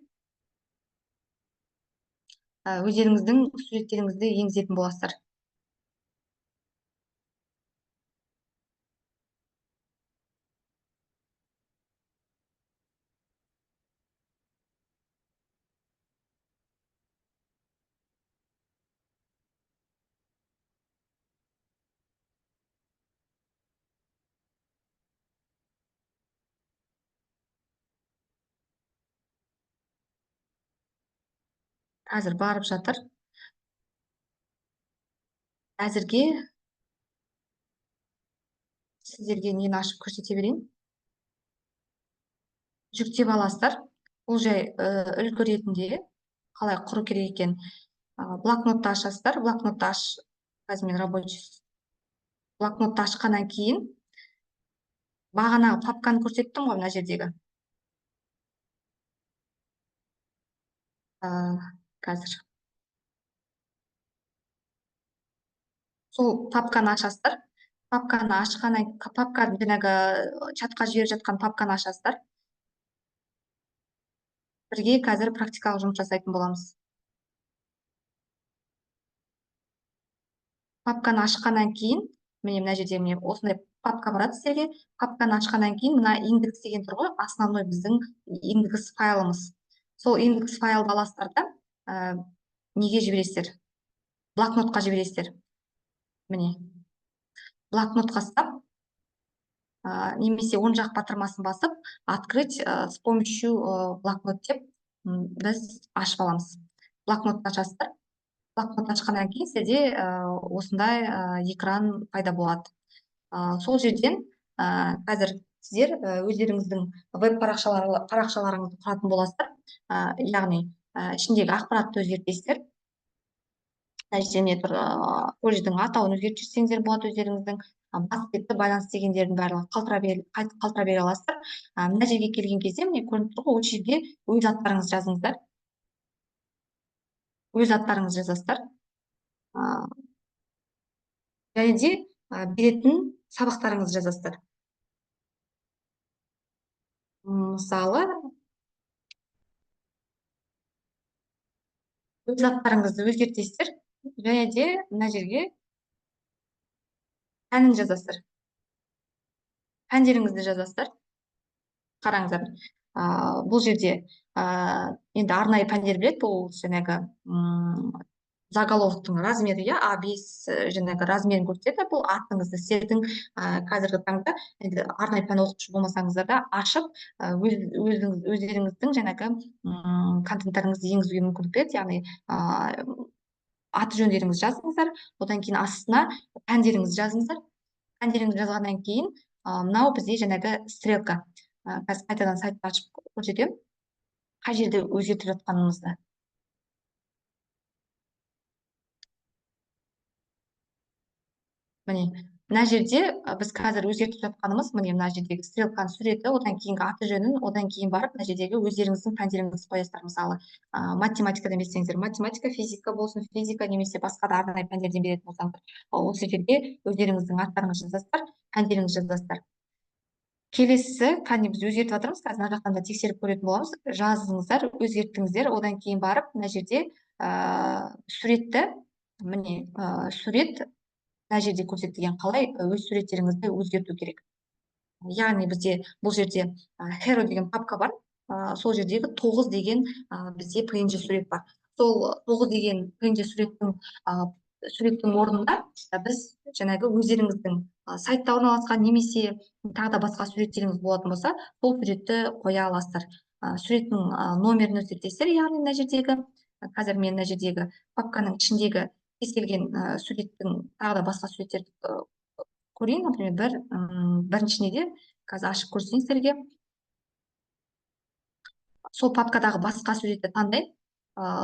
Өздеріңіздің суреттеріңізді енгізетін боласыздар. Қазір барып жатыр. Әзірге сіздерге нені ашып көрсете берейін. Жүктеп аласыздар. Бұл жай үлгі ретінде қалай құру керек екен. Блокнотты ашасыздар. Блокнотты аш, қазір мен рабочий блокнотты ашқаннан кейін бағанағы папканы көрсеттім ғой мына жердегі. Қазір. Сол папканы ашасыздар. Папканы ашқаннан, папка жаңағы чатқа жіберіп жатқан папканы ашасыздар. Бірге қазір практикалық жұмыс жасайтын боламыз. Папканы ашқаннан кейін, міне мына жерде міне осындай папка барады сіздерге. Папканы ашқаннан кейін мына индекс деген тұр ғой, основной біздің индекс файлымыз. Сол индекс файлды аласыздар да, неге жібересіздер? Блокнотқа жібересіздер. Міне. Блокнотқа ұстап, немесе оң жақ батырмасын басып, открыть с помощью блокнот деп біз ашып аламыз. Блокнотты ашасыздар. Блокнот ашқаннан кейін сізде осындай экран пайда болады. Сол жерден қазір сіздер өздеріңіздің веб парақшаларыңызды құратын боласыздар. Яғни ішіндегі ақпаратты өзгертесіздер. Мына жерде міне тұр, колледждің атауын өзгертіп жіберсеңіздер болады өздеріңіздің. Бас бетті байланыс дегендердің барлығын қалтыра бере аласыздар. Мына жерге келген кезде міне көрініп тұр ғой, осы жерге өз аттарыңызды жазыңыздар. Өз аттарыңызды жазасыздар. Және де беретін сабақтарыңызды жазасыздар. Мысалы, өз аттарыңызды өзгертесіздер. Және де мына жерге пәнін жазасыздар. Пәндеріңізді жазасыздар. Қараңыздар. Бұл жерде енді арнайы пәндер біледі, бұл жаңағы заголовктың размері, иә, А5 жаңағы размерін көрсетеді. Бұл атыңызды сіздердің қазіргі таңда енді арнайы пән оқытушы болмасаңыздар да ашып, өздеріңіздің жаңағы контенттеріңізді енгізуге мүмкіндік береді. Яғни, аты жөндеріңізді жазыңыздар, одан кейін астына пәндеріңізді жазыңыздар. Пәндеріңізді жазғаннан кейін, мынау бізде жаңағы стрелка. Қазір қайтадан сайтты ашып көрсетемін, қай жерде өзгертіп жатқанымызды. Міне, мына жерде біз қазір өзгертіп жатқанымыз, міне мына жердегі стрелканың суреті, одан кейінгі аты жөнін, одан кейін барып мына жердегі өздеріңіздің пәндеріңізді қоясыздар. Мысалы, математикадан берсеңіздер, математика, физика болсын, физика немесе басқа да арнайы пәндерден беретін болсаңыздар, осы жерде өздеріңіздің аттарыңызды жазасыздар, пәндеріңізді жазасыздар. Келесісі, кәне біз өзгертіп жатырмыз, қазір мына жақтан да тексеріп көретін боламыз. Жаздыңыздар, өзгерттіңіздер, одан кейін барып мына жерде, суретті, міне, сурет мына жерде көрсетілген, қалай өз суреттеріңізді өзгерту керек. Яғни бізде бұл жерде, Hero деген папка бар, сол жердегі 9 деген, бізде PNG сурет бар. Сол 9 деген PNG суреттің орнында біз жаңағы өздеріңіздің, сайтта орналасқан немесе тағы да басқа суреттеріңіз болатын болса, сол суретті қоя аласыздар. Суреттің, номерін өзгертесіздер, яғни мына жердегі, қазір мен мына жердегі папканың ішіндегі кез келген, суреттің тағы да басқа суреттерді, көрейін. Например, біріншіне де қазір ашып көрсетейін сіздерге. Сол папкадағы басқа суретті таңдаймын.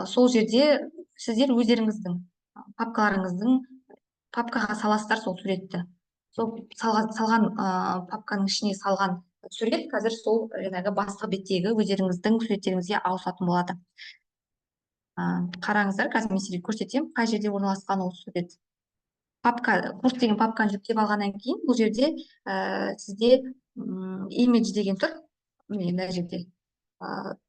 Сол жерде сіздер өздеріңіздің папкаларыңыздың папкаға саласыздар сол суретті. Сол салған, папканың ішіне салған сурет қазір сол жаңағы басты беттегі өздеріңіздің суреттеріңізге ауысатын болады. Қараңыздар, қазір мен сіздерге көрсетемін, қай жерде орналасқан ол сурет. Папка, курс деген папканы жүктеп алғаннан кейін бұл жерде, сізде, имидж деген тұр. Міне мына жерде.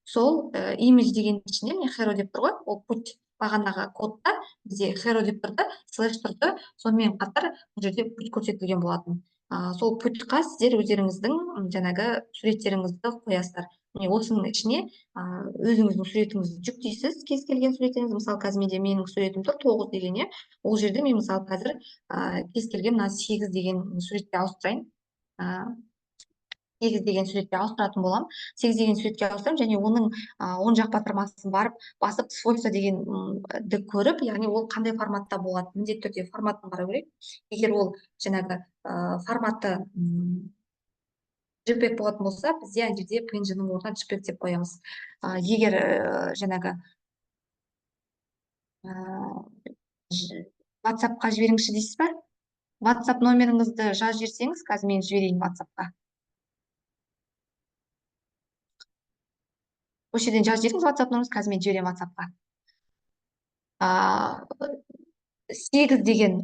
Сол, имидж деген ішінде міне Hero деп тұр ғой, ол путь бағанағы кодта бізде Hero деп тұрды, слэш тұрды, сонымен қатар бұл жерде путь көрсетілген болатын. Сол путьқа сіздер өздеріңіздің жаңағы суреттеріңізді қоясыздар. Міне осының ішіне, өзіңіздің суретіңізді жүктейсіз, кез келген суреттеріңізді. Мысалы, қазір менде менің суретім тұр, 9 деген, иә. Ол жерде мен мысалы қазір, кез келген мына 8 деген суретке ауыстырайын. 8 деген суретке ауыстыратын боламын. 8 деген суретке ауыстырамын және оның оң жақ батырмасын барып басып свойства дегенді көріп, яғни ол қандай форматта болады, міндетті түрде форматын қарау керек. Егер ол жаңағы форматы JPEG болатын болса, бізде ана жерде PNG-ның орнына JPEG деп қоямыз. Егер жаңағы WhatsApp-қа жіберіңізші дейсіз ба? WhatsApp номеріңізді жазып жіберсеңіз, қазір мен жіберейін WhatsApp-қа. Осы жерден жазып жіберіңіз WhatsApp номеріңізді, қазір мен жіберемін WhatsApp-қа. 8 деген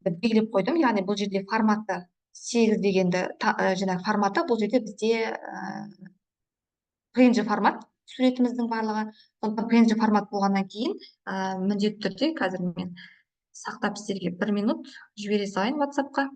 белгілеп қойдым, яғни бұл жерде форматы 8 дегенді, жаңағы форматы бұл жерде бізде PNG формат суретіміздің барлығы. Сондықтан PNG формат болғаннан кейін міндетті түрде қазір мен сақтап сіздерге 1 минут жібере салайын WhatsApp-қа.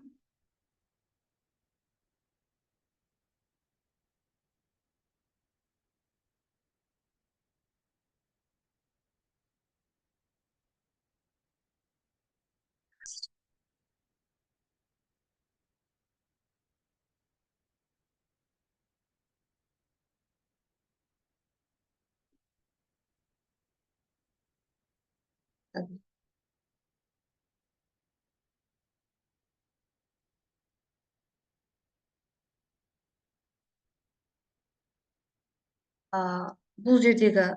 Бұл жердегі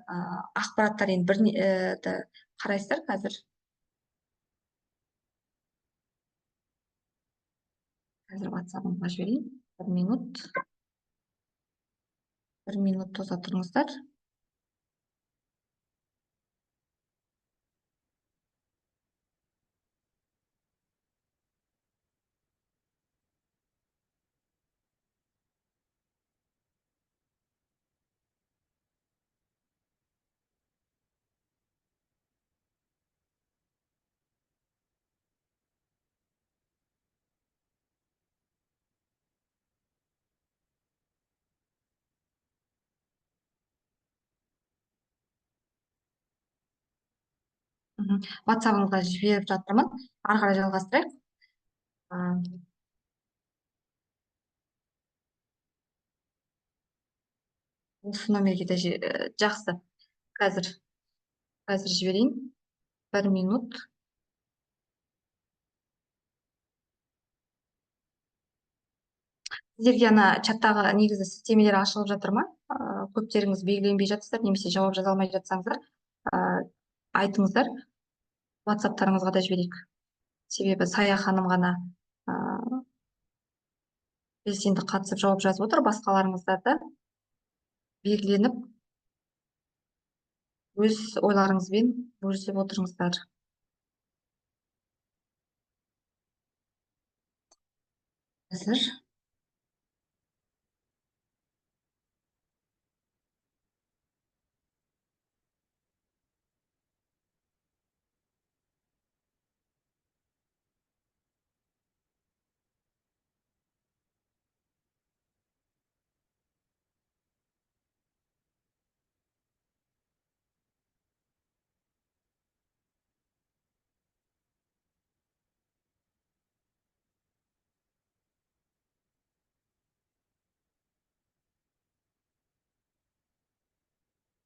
ақпараттар енді бір қарайсыздар қазір. Қазір WhatsApp-ымға жіберейін. 1 минут. 1 минут тоса тұрыңыздар. WhatsApp-ыңызға жіберіп жатырмын. Ары қарай жалғастырайық. Осы номерге де жақсы. Қазір жіберейін. 1 минут. Сіздерге ана чаттағы негізі сілтемелер ашылып жатыр ма? Көптеріңіз белгіленбей жатсыздар, немесе жауап жаза алмай жатсаңыздар, айтыңыздар. WhatsApp-тарыңызға да жіберейік. Себебі Сая ханым ғана белсенді қатысып жауап жазып отыр. Басқаларыңыздар да белгіленіп өз ойларыңызбен бөлісіп отырыңыздар. Қазір.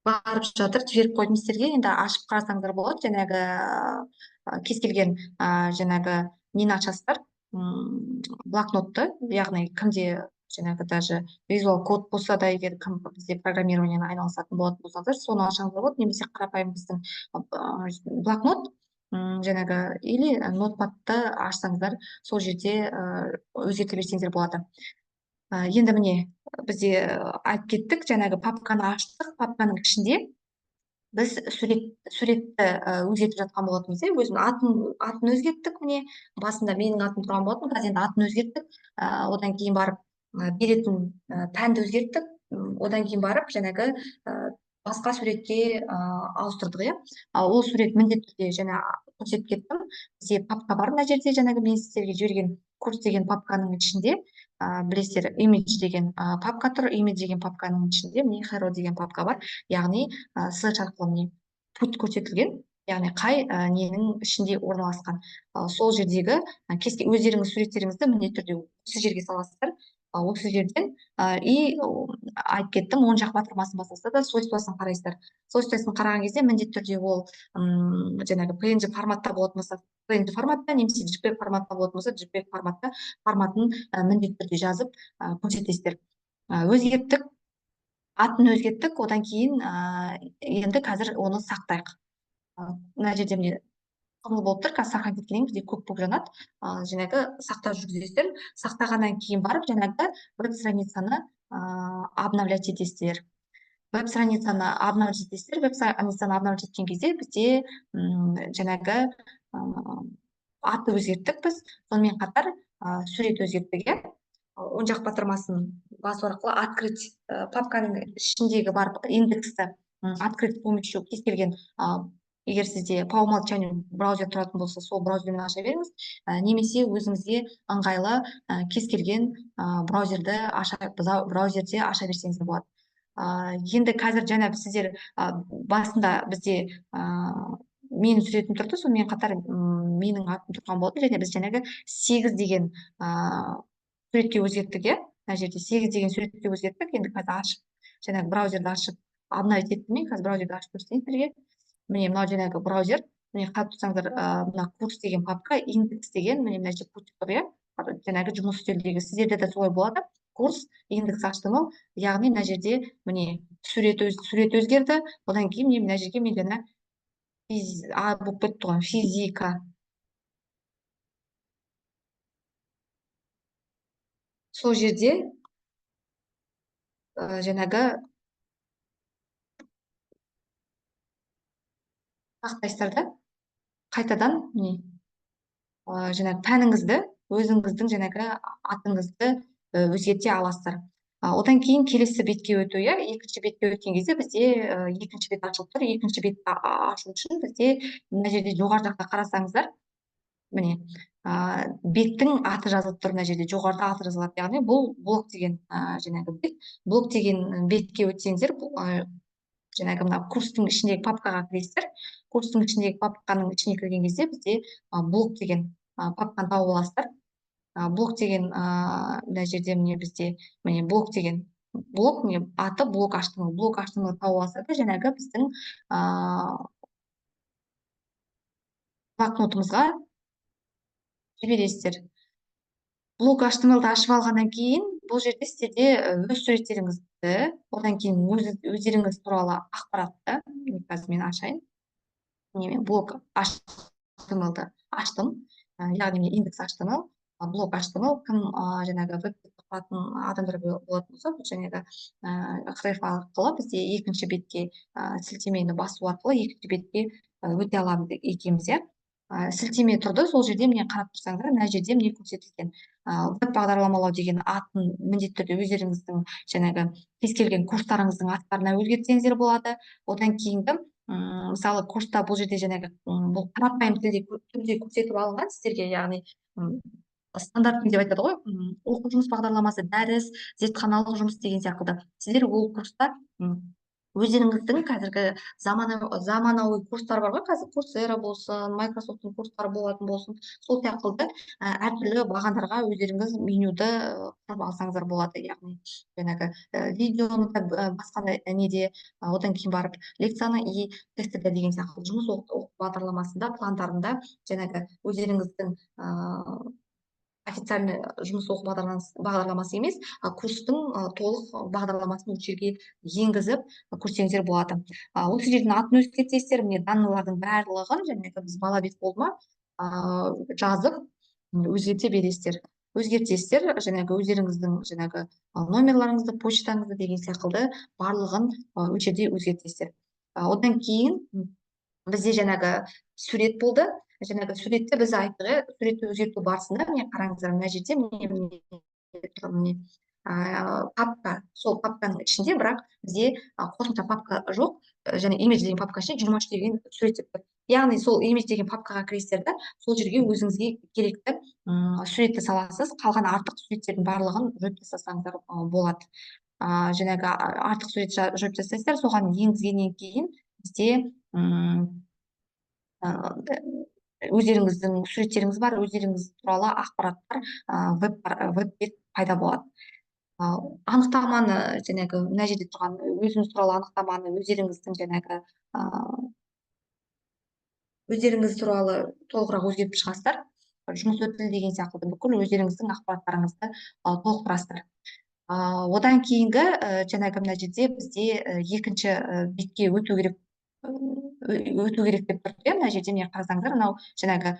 Барып жатыр, жіберіп қойдым сіздерге. Енді ашып қарасаңыздар болады. Жаңағы кез келген жаңағы нені ашасыздар, блокнотты, яғни кімде жаңағы даже визуал код болса да, егер кім бізде программированиемен айналысатын болатын болсаңыздар, соны ашсаңыздар болады, немесе қарапайым біздің блокнот, жаңағы или нотпадты ашсаңыздар, сол жерде өзгерте берсеңіздер болады. Енді міне бізде айтып кеттік, жаңағы папканы аштық, папканың ішінде біз суретті өзгертіп жатқан болатынбыз, иә, өзімнің атын өзгерттік, міне басында менің атым тұрған болатын, қазір енді атын өзгерттік. Одан кейін барып беретін пәнді өзгерттік, одан кейін барып жаңағы басқа суретке ауыстырдық, иә. Ол сурет міндетті түрде жаңа көрсетіп кеттім, бізде папка бар мына жерде, жаңағы мен сіздерге жіберген курс деген папканың ішінде, білесіздер, image деген папка тұр, image деген папканың ішінде міне hero деген папка бар, яғни слэш арқылы міне путь көрсетілген, яғни қай ненің ішінде орналасқан. Сол жердегі өздеріңіз суреттеріңізді міндетті түрде осы жерге саласыздар. Осы жерден и айтып кеттім, оң жақ батырмасын басасыздар да, свойствосын қарайсыздар. Свойствосын қараған кезде міндетті түрде ол жаңағы PNG форматта болатын болса, PNG форматта, немесе JPEG форматта болатын болса, JPEG форматта форматын міндетті түрде жазып көрсетесіздер. Өзгерттік, атын өзгерттік, одан кейін енді қазір оны сақтайық. Мына жерде міне қызыл болып тұр, қазір сақтап кеткеннен кейін бізде көк болып жанады. Жаңағы сақтау жүргізесіздер. Сақтағаннан кейін барып жаңағы веб страницаны обновлять етесіздер. Веб страницаны обновлять етесіздер. Веб страницаны обновлять еткен кезде бізде жаңағы аты өзгерттік біз, сонымен қатар сурет өзгерттік, иә. Оң жақ батырмасын басу арқылы открыть, папканың ішіндегі барып индексті открыть с помощью кез келген, егер сізде по умолчанию браузер тұратын болса, сол браузермен аша беріңіз, немесе өзіңізге ыңғайлы кез келген браузерді аша, браузерде аша берсеңіз де болады. Енді қазір жаңа сіздер басында бізде менің суретім тұрды, сонымен қатар менің атым тұрған болатын, және біз жаңағы 8 деген суретке өзгерттік, иә. Мына жерде 8 деген суретке өзгерттік. Енді қазір ашып, жаңағы браузерді ашып обновить еттім мен. Қазір браузерді ашып көрсетейін сіздерге. Міне, мынау жаңағы браузер. Міне, қарап тұрсаңыздар, мына курс деген папка, индекс деген, міне, мына жерде путь тұр, иә. Жаңағы жұмыс үстелдегі сіздерде де солай болады. Курс, индекс HTML, яғни мына жерде міне сурет сурет өзгерді. Одан кейін міне мына жерге мен жаңа а болып кетті ғой, физика. Сол жерде жаңағы сақтайсыздар да, қайтадан міне жаңағы пәніңізді, өзіңіздің жаңағы атыңызды өзгерте аласыздар. Одан кейін келесі бетке өту, иә, екінші бетке өткен кезде бізде екінші бет ашылып тұр. Екінші бетті ашу үшін бізде мына жерде жоғары жақта қарасаңыздар, міне, беттің аты жазылып тұр, мына жерде жоғарыда аты жазылады. Яғни бұл блог деген, жаңағы бет, блог деген бетке өтсеңіздер, бұл, жаңағы мына курстың ішіндегі папкаға кіресіздер. Курстың ішіндегі папканың ішіне кірген кезде бізде блог деген папканы тауып аласыздар. Блог деген, мына жерде міне бізде міне блог деген блог, міне аты блог HTML, блог HTML тауып аласыздар да, жаңағы біздің блокнотымызға жібересіздер. Блог HTML-ді ашып алғаннан кейін бұл жерде сіздерде өз суреттеріңізді, одан кейін өздеріңіз туралы ақпаратты, міне қазір мен ашайын. Міне, мен блог HTML-ді аштым, яғни міне индекс HTML, блог HTML, кім, жаңағы веб құратын адамдар болатын болса, бұл жаңағы, href арқылы бізде екінші бетке, сілтемені басу арқылы екінші бетке, өте аламыз екенбіз, иә. Сілтеме тұрды, сол жерде міне қарап тұрсаңыздар, мына жерде міне көрсетілген. Веб бағдарламалау деген атын міндетті түрде өздеріңіздің жаңағы кез келген курстарыңыздың аттарына өзгертсеңіздер болады. Одан кейінгі, мысалы, курста бұл жерде жаңағы, бұл қарапайым тілде түрде көрсетіп алынған сіздерге, яғни, стандарт деп айтады ғой, оқу жұмыс бағдарламасы, дәріс, зертханалық жұмыс деген сияқты. Сіздер ол курста, өздеріңіздің қазіргі заманауи курстар бар ғой, қазір Coursera болсын, Microsoft-тың курстары болатын болсын, сол сияқты, әртүрлі бағандарға өздеріңіз менюді құрып алсаңыздар болады. Яғни жаңағы, видеоны да, басқа неде, одан кейін барып лекцияны и тестті де деген сияқты жұмыс оқу бағдарламасында, пландарында жаңағы өздеріңіздің, официальный жұмыс оқу бағдарламасы емес, курстың, толық бағдарламасын осы жерге енгізіп көрсеңіздер болады. Осы жерден атын өзгертесіздер, міне данныйлардың барлығын, және біз бала бет болды ма, жазып өзгерте бересіздер. Өзгертесіздер, жаңағы өздеріңіздің жаңағы, номерларыңызды, почтаңызды деген секілді барлығын, осы жерде өзгертесіздер. Одан кейін бізде жаңағы сурет болды. Жаңағы суретті біз айттық, иә, суретті өзгерту барысында міне қараңыздар, мына жерде міне, міне тұр, міне, папка, сол папканың ішінде бірақ бізде, қосымша папка жоқ, және image деген папка ішінде 23 деген сурет деп тұр. Яғни сол image деген папкаға кіресіздер да, сол жерге өзіңізге керекті, суретті саласыз, қалған артық суреттердің барлығын жойып тастасаңыздар, болады. Жаңағы артық сурет жойып тастайсыздар, соған енгізгеннен кейін бізде, өздеріңіздің суреттеріңіз бар, өздеріңіз туралы ақпараттар, веб бет пайда болады. Анықтаманы, жаңағы мына жерде тұрған өзіңіз туралы анықтаманы, өздеріңіздің жаңағы өздеріңіз туралы толығырақ өзгертіп шығасыздар, жұмыс өтілі деген сияқты бүкіл өздеріңіздің ақпараттарыңызды толықтырасыздар. Одан кейінгі жаңағы мына жерде бізде екінші бетке өту керек деп тұр, иә. Мына жерде, міне, қарасаңыздар, мынау жаңағы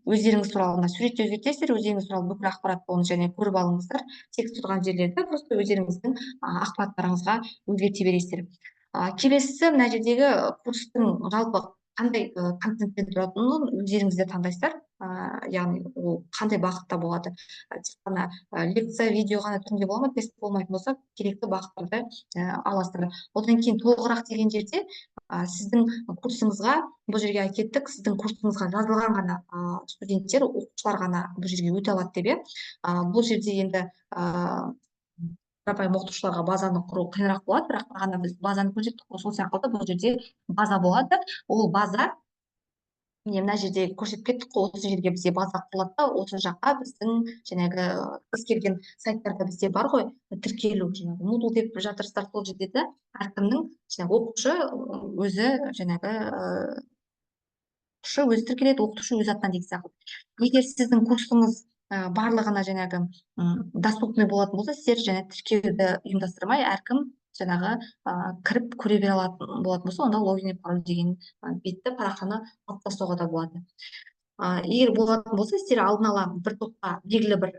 өздеріңіз туралы мына суретті өзгертесіздер, өздеріңіз туралы бүкіл ақпаратты, оны және көріп алыңыздар. Текст тұрған жерлерді просто өздеріңіздің ақпараттарыңызға өзгерте бересіздер. Келесісі мына жердегі курстың жалпы қандай контенттен тұратынын өздеріңіздер таңдайсыздар, яғни ол қандай бағытта болады: тек қана лекция, видео ғана түрінде бола ма, тест болмайтын болса, керекті бағыттарды аласыздар. Одан кейін толығырақ деген жерде сіздің курсыңызға, бұл жерге айтып кеттік, сіздің курсыңызға жазылған ғана студенттер, оқушылар ғана бұл жерге өте алады деп, иә. Бұл жерде енді қарапайым оқытушыларға базаны құру қиынырақ болады, бірақ бағана біз базаны көрсеттік қой, сол сияқты бұл жерде база болады. Ол база, міне, мына жерде көрсетіп кеттік қой, осы жерге бізде база құрылады да, осы жаққа біздің жаңағы кез келген сайттарда бізде бар ғой тіркелу, жаңағы Moodle деп жатырсыздар, сол жерде де әркімнің жаңағы оқушы өзі, жаңағы оқушы өзі тіркеледі, оқытушы өз атынан деген сияқты. Егер сіздің курсыңыз барлығына жаңағы доступный болатын болса, сіздер және тіркеуді ұйымдастырмай, әркім жаңағы кіріп көре бере алатын болатын болса, онда логин и пароль деген бетті, парақшаны алып тастауға да болады. Егер болатын болса, сіздер алдын ала бір топқа белгілі бір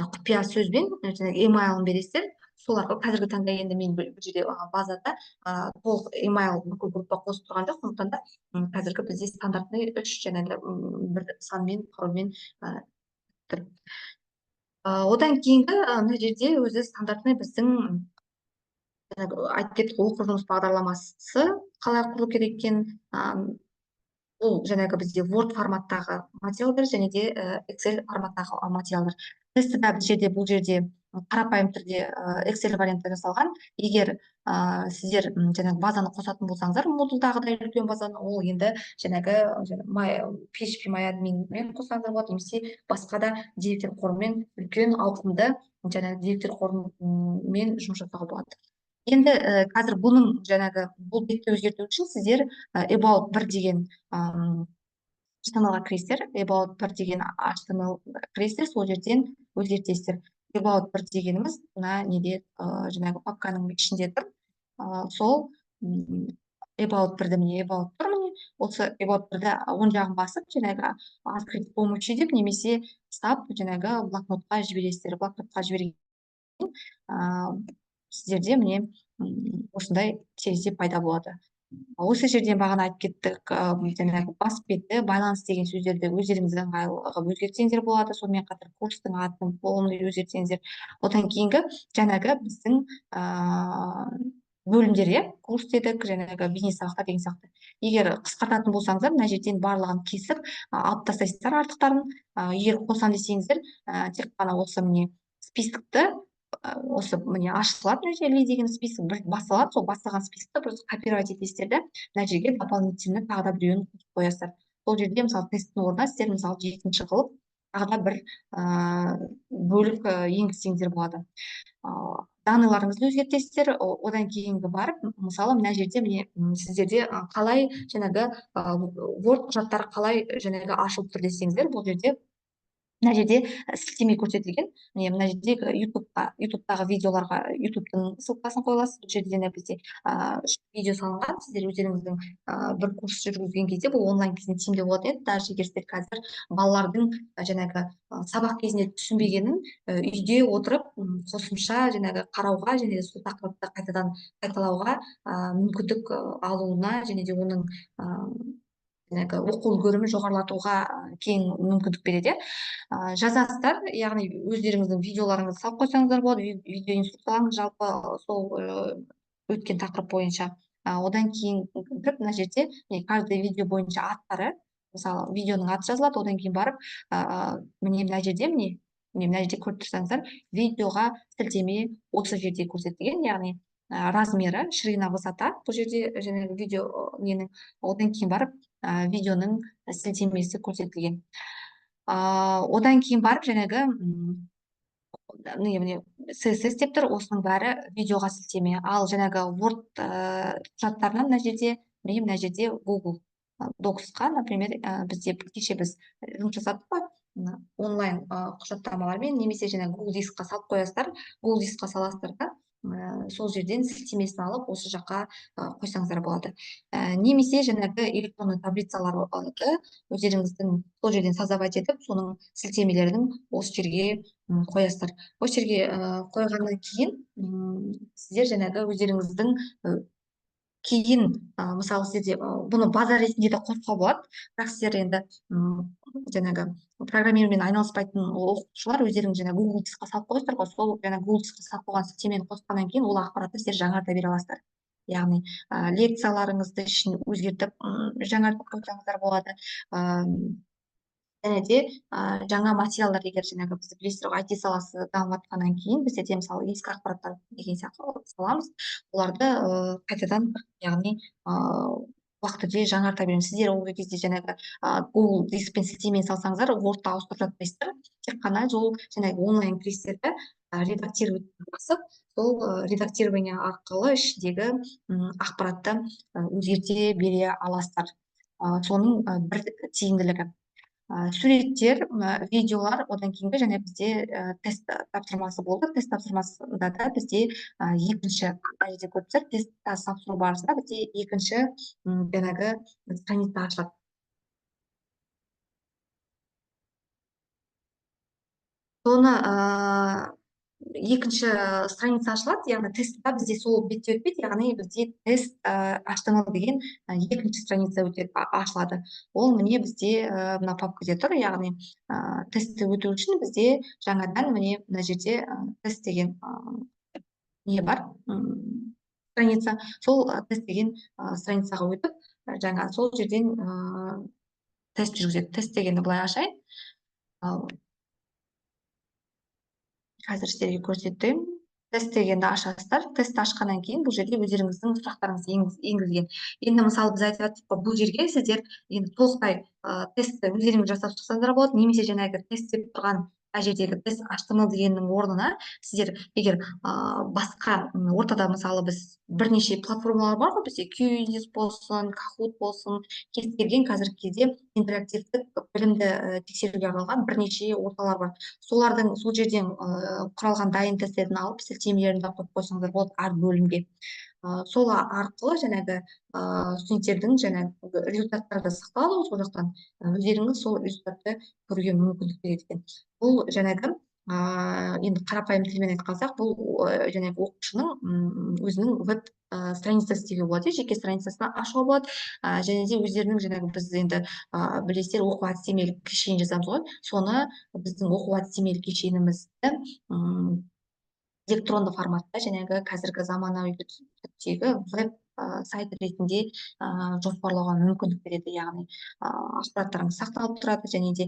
құпия сөзбен жаңағы email бересіздер. Сол арқылы қазіргі таңда енді мен бұл жерде базада толық email бүкіл группа қосып тұрған жоқ, сондықтан да қазіргі бізде стандартный үш жаңағы бір санмен, парольмен тұр. Одан кейінгі мына жерде өзі стандартный біздің жаңағы айтып кеттік, оқу жұмыс бағдарламасы қалай құру керек екенін. Бұл жаңағы бізде Word форматтағы материалдар және де Excel форматтағы материалдар. Тестті да бұл жерде, қарапайым түрде Excel вариантта жасалған. Егер сіздер жаңағы базаны қосатын болсаңыздар, Moodle-дағыдай үлкен базаны, ол енді жаңағы PHP MyAdmin-мен қоссаңыздар болады немесе басқа да деректер қорымен, үлкен ауқымды жаңағы деректер қорымен жұмыс жасауға болады. Енді қазір бұның жаңағы бұл бетті өзгерту үшін сіздер about 1 деген HTML-ға кіресіздер, about 1 деген HTML кіресіздер, сол жерден өзгертесіздер. About 1 дегеніміз мына неде, жаңағы папканың ішінде тұр. Сол about 1-ді, міне, about тұр, міне, осы about 1-ді оң жағын басып, жаңағы открыть помощи деп немесе ұстап, жаңағы блокнотқа жібересіздер. Блокнотқа жіберген сіздерде, міне, осындай терезе пайда болады. Осы жерден бағана айтып кеттік, жаңағы бас беті, байланыс деген сөздерді өздеріңізге ыңғайлы қылып өзгертсеңіздер болады. Сонымен қатар курстың атын полный өзгертсеңіздер. Одан кейінгі жаңағы біздің бөлімдер, иә, курс дедік, жаңағы бизнес сабақтар деген сияқты. Егер қысқартатын болсаңыздар, мына жерден барлығын кесіп алып тастайсыздар артықтарын. Егер қосамын десеңіздер, тек қана осы, міне, списокті, осы, міне, ашылады мына жерде деген список бір басталады, сол басталған списокті просто копировать етесіздер де, мына жерге дополнительно тағы да біреуін қосып қоясыздар. Сол жерде, мысалы, тесттің орнына сіздер, мысалы, жетінші қылып тағы да бір бөлік енгізсеңіздер болады. Данныйларыңызды өзгертесіздер. Одан кейінгі барып, мысалы, мына жерде, міне, сіздерде қалай жаңағы Word құжаттары қалай жаңағы ашылып тұр десеңіздер, бұл жерде, мына жерде сілтеме көрсетілген. Міне, мына жерде Ютубқа, Ютубтағы видеоларға Ютубтың ссылкасын қоя аласыз. Бұл жерде де бізде үш видео салынған. Сіздер өздеріңіздің бір курс жүргізген кезде бұл онлайн кезінде тиімді болатын еді. Даже егер сіздер қазір балалардың жаңағы сабақ кезінде түсінбегенін үйде отырып қосымша жаңағы қарауға және де сол тақырыпты қайтадан қайталауға мүмкіндік алуына және де оның жаңағы оқу үлгерімін жоғарылатуға кең мүмкіндік береді, иә. Жазасыздар, яғни өздеріңіздің видеоларыңызды салып қойсаңыздар болады, видео инструкцияларыңыз жалпы сол өткен тақырып бойынша. Одан кейін кіріп, мына жерде, міне, каждый видео бойынша аттары, мысалы, видеоның аты жазылады. Одан кейін барып, міне, мына жерде, міне, мына жерде көріп тұрсаңыздар, видеоға сілтеме осы жерде көрсетілген, яғни размері, ширина, высота бұл жерде жаңағы видео ненің. Одан кейін барып видеоның сілтемесі көрсетілген. Одан кейін барып жаңағы Міне, CSS деп тұр, осының бәрі видеоға сілтеме. Ал жаңағы Word құжаттарынан мына жерде, міне, мына жерде Google Docs-қа, например, бізде кеше біз жұмыс жасадық қой онлайн құжаттамалармен, немесе жаңағы Google Дискқа салып қоясыздар, Google Дискқа саласыздар да, сол жерден сілтемесін алып, осы жаққа қойсаңыздар болады. Немесе жаңағы электронный таблицаларды өздеріңіздің сол жерден создавать етіп, соның сілтемелерін осы жерге қоясыздар. Осы жерге қойғаннан кейін сіздер жаңағы өздеріңіздің кейін, мысалы, сіздерде бұны база ретінде де қосуға болады, бірақ сіздер енді жаңағы программированиемен айналыспайтын оқытушылар өздеріңіз жаңағы Google Дискқа салып қоясыздар ғой, сол жаңағы Google Дискқа салып қойған сілтемені қосқаннан кейін ол ақпаратты сіздер жаңарта бере аласыздар. Яғни лекцияларыңызды ішін өзгертіп, жаңартып қойсаңыздар болады. Және де жаңа материалдар, егер жаңағы бізді білесіздер ғой, IT саласы дамып жатқаннан кейін бізде де, мысалы, ескі ақпараттар деген сияқты саламыз, оларды қайтадан, яғни, уақыт өте жаңарта береміз. Сіздер ол кезде жаңағы Google Дискпен сілтемені салсаңыздар, Word-ты ауыстырып жатпайсыздар, тек қана сол жаңағы онлайн кіресіздер, редактировать басып, сол редактирование арқылы ішіндегі ақпаратты өзгерте бере аласыздар. Соның бір тиімділігі. Суреттер, видеолар, одан кейінгі және бізде тест тапсырмасы болды. Тест тапсырмасында да бізде екінші, мына жерде көріп тұрсыздар, тест тапсыру барысында бізде екінші жаңағы страница ашылады. Соны екінші страница ашылады, яғни тестта бізде сол бетте өтпейді, яғни бізде тест HTML деген екінші страница өтеді, ашылады. Ол міне бізде мына папкада тұр, яғни тестті өту үшін бізде жаңадан міне мына жерде тест деген не бар, страница, сол тест деген страницаға өтіп, жаңа сол жерден тест жүргізеді. Тест дегенді былай ашайын. Ал қазір сіздерге көрсетемін. Тест дегенді ашасыздар. Тест ашқаннан кейін бұл жерде өздеріңіздің сұрақтарыңыз енгізілген. Енді мысалы біз айтып жатырмыз ғой, бұл жерге сіздер енді толықтай тестті өздеріңіз жасап шықсаңыздар болады, немесе жаңағы тест деп тұрған мына жердегі тест HTML дегеннің орнына сіздер егер басқа ортада, мысалы, біз бірнеше платформалар бар ғой бізде, Quizizz болсын, Kahoot болсын, кез келген қазіргі кезде интерактивтік білімді тексеруге арналған бірнеше орталар бар. Солардың сол жерден құралған дайын тесттерін алып, сілтемелерін де қойып қойсаңыздар болады әр бөлімге. Сол арқылы жаңағы студенттердің жаңағы результаттары да сақталады ғой, сол жақтан өздеріңіз сол результатты көруге мүмкіндік береді екен. Бұл жаңағы, енді қарапайым тілмен айтқансақ, бұл жаңағы оқушының өзінің веб страницасы деуге болады, жеке страницасын ашуға болады. Және де өздерінің жаңағы біз енді, білесіздер, оқу әдістемелік кешен жазамыз ғой, соны біздің оқу әдістемелік кешенімізді электронды форматта жаңағы қазіргі заманауи түрдегі веб сайт ретінде жоспарлауға мүмкіндік береді, яғни ақпараттарыңыз сақталып тұрады. Және де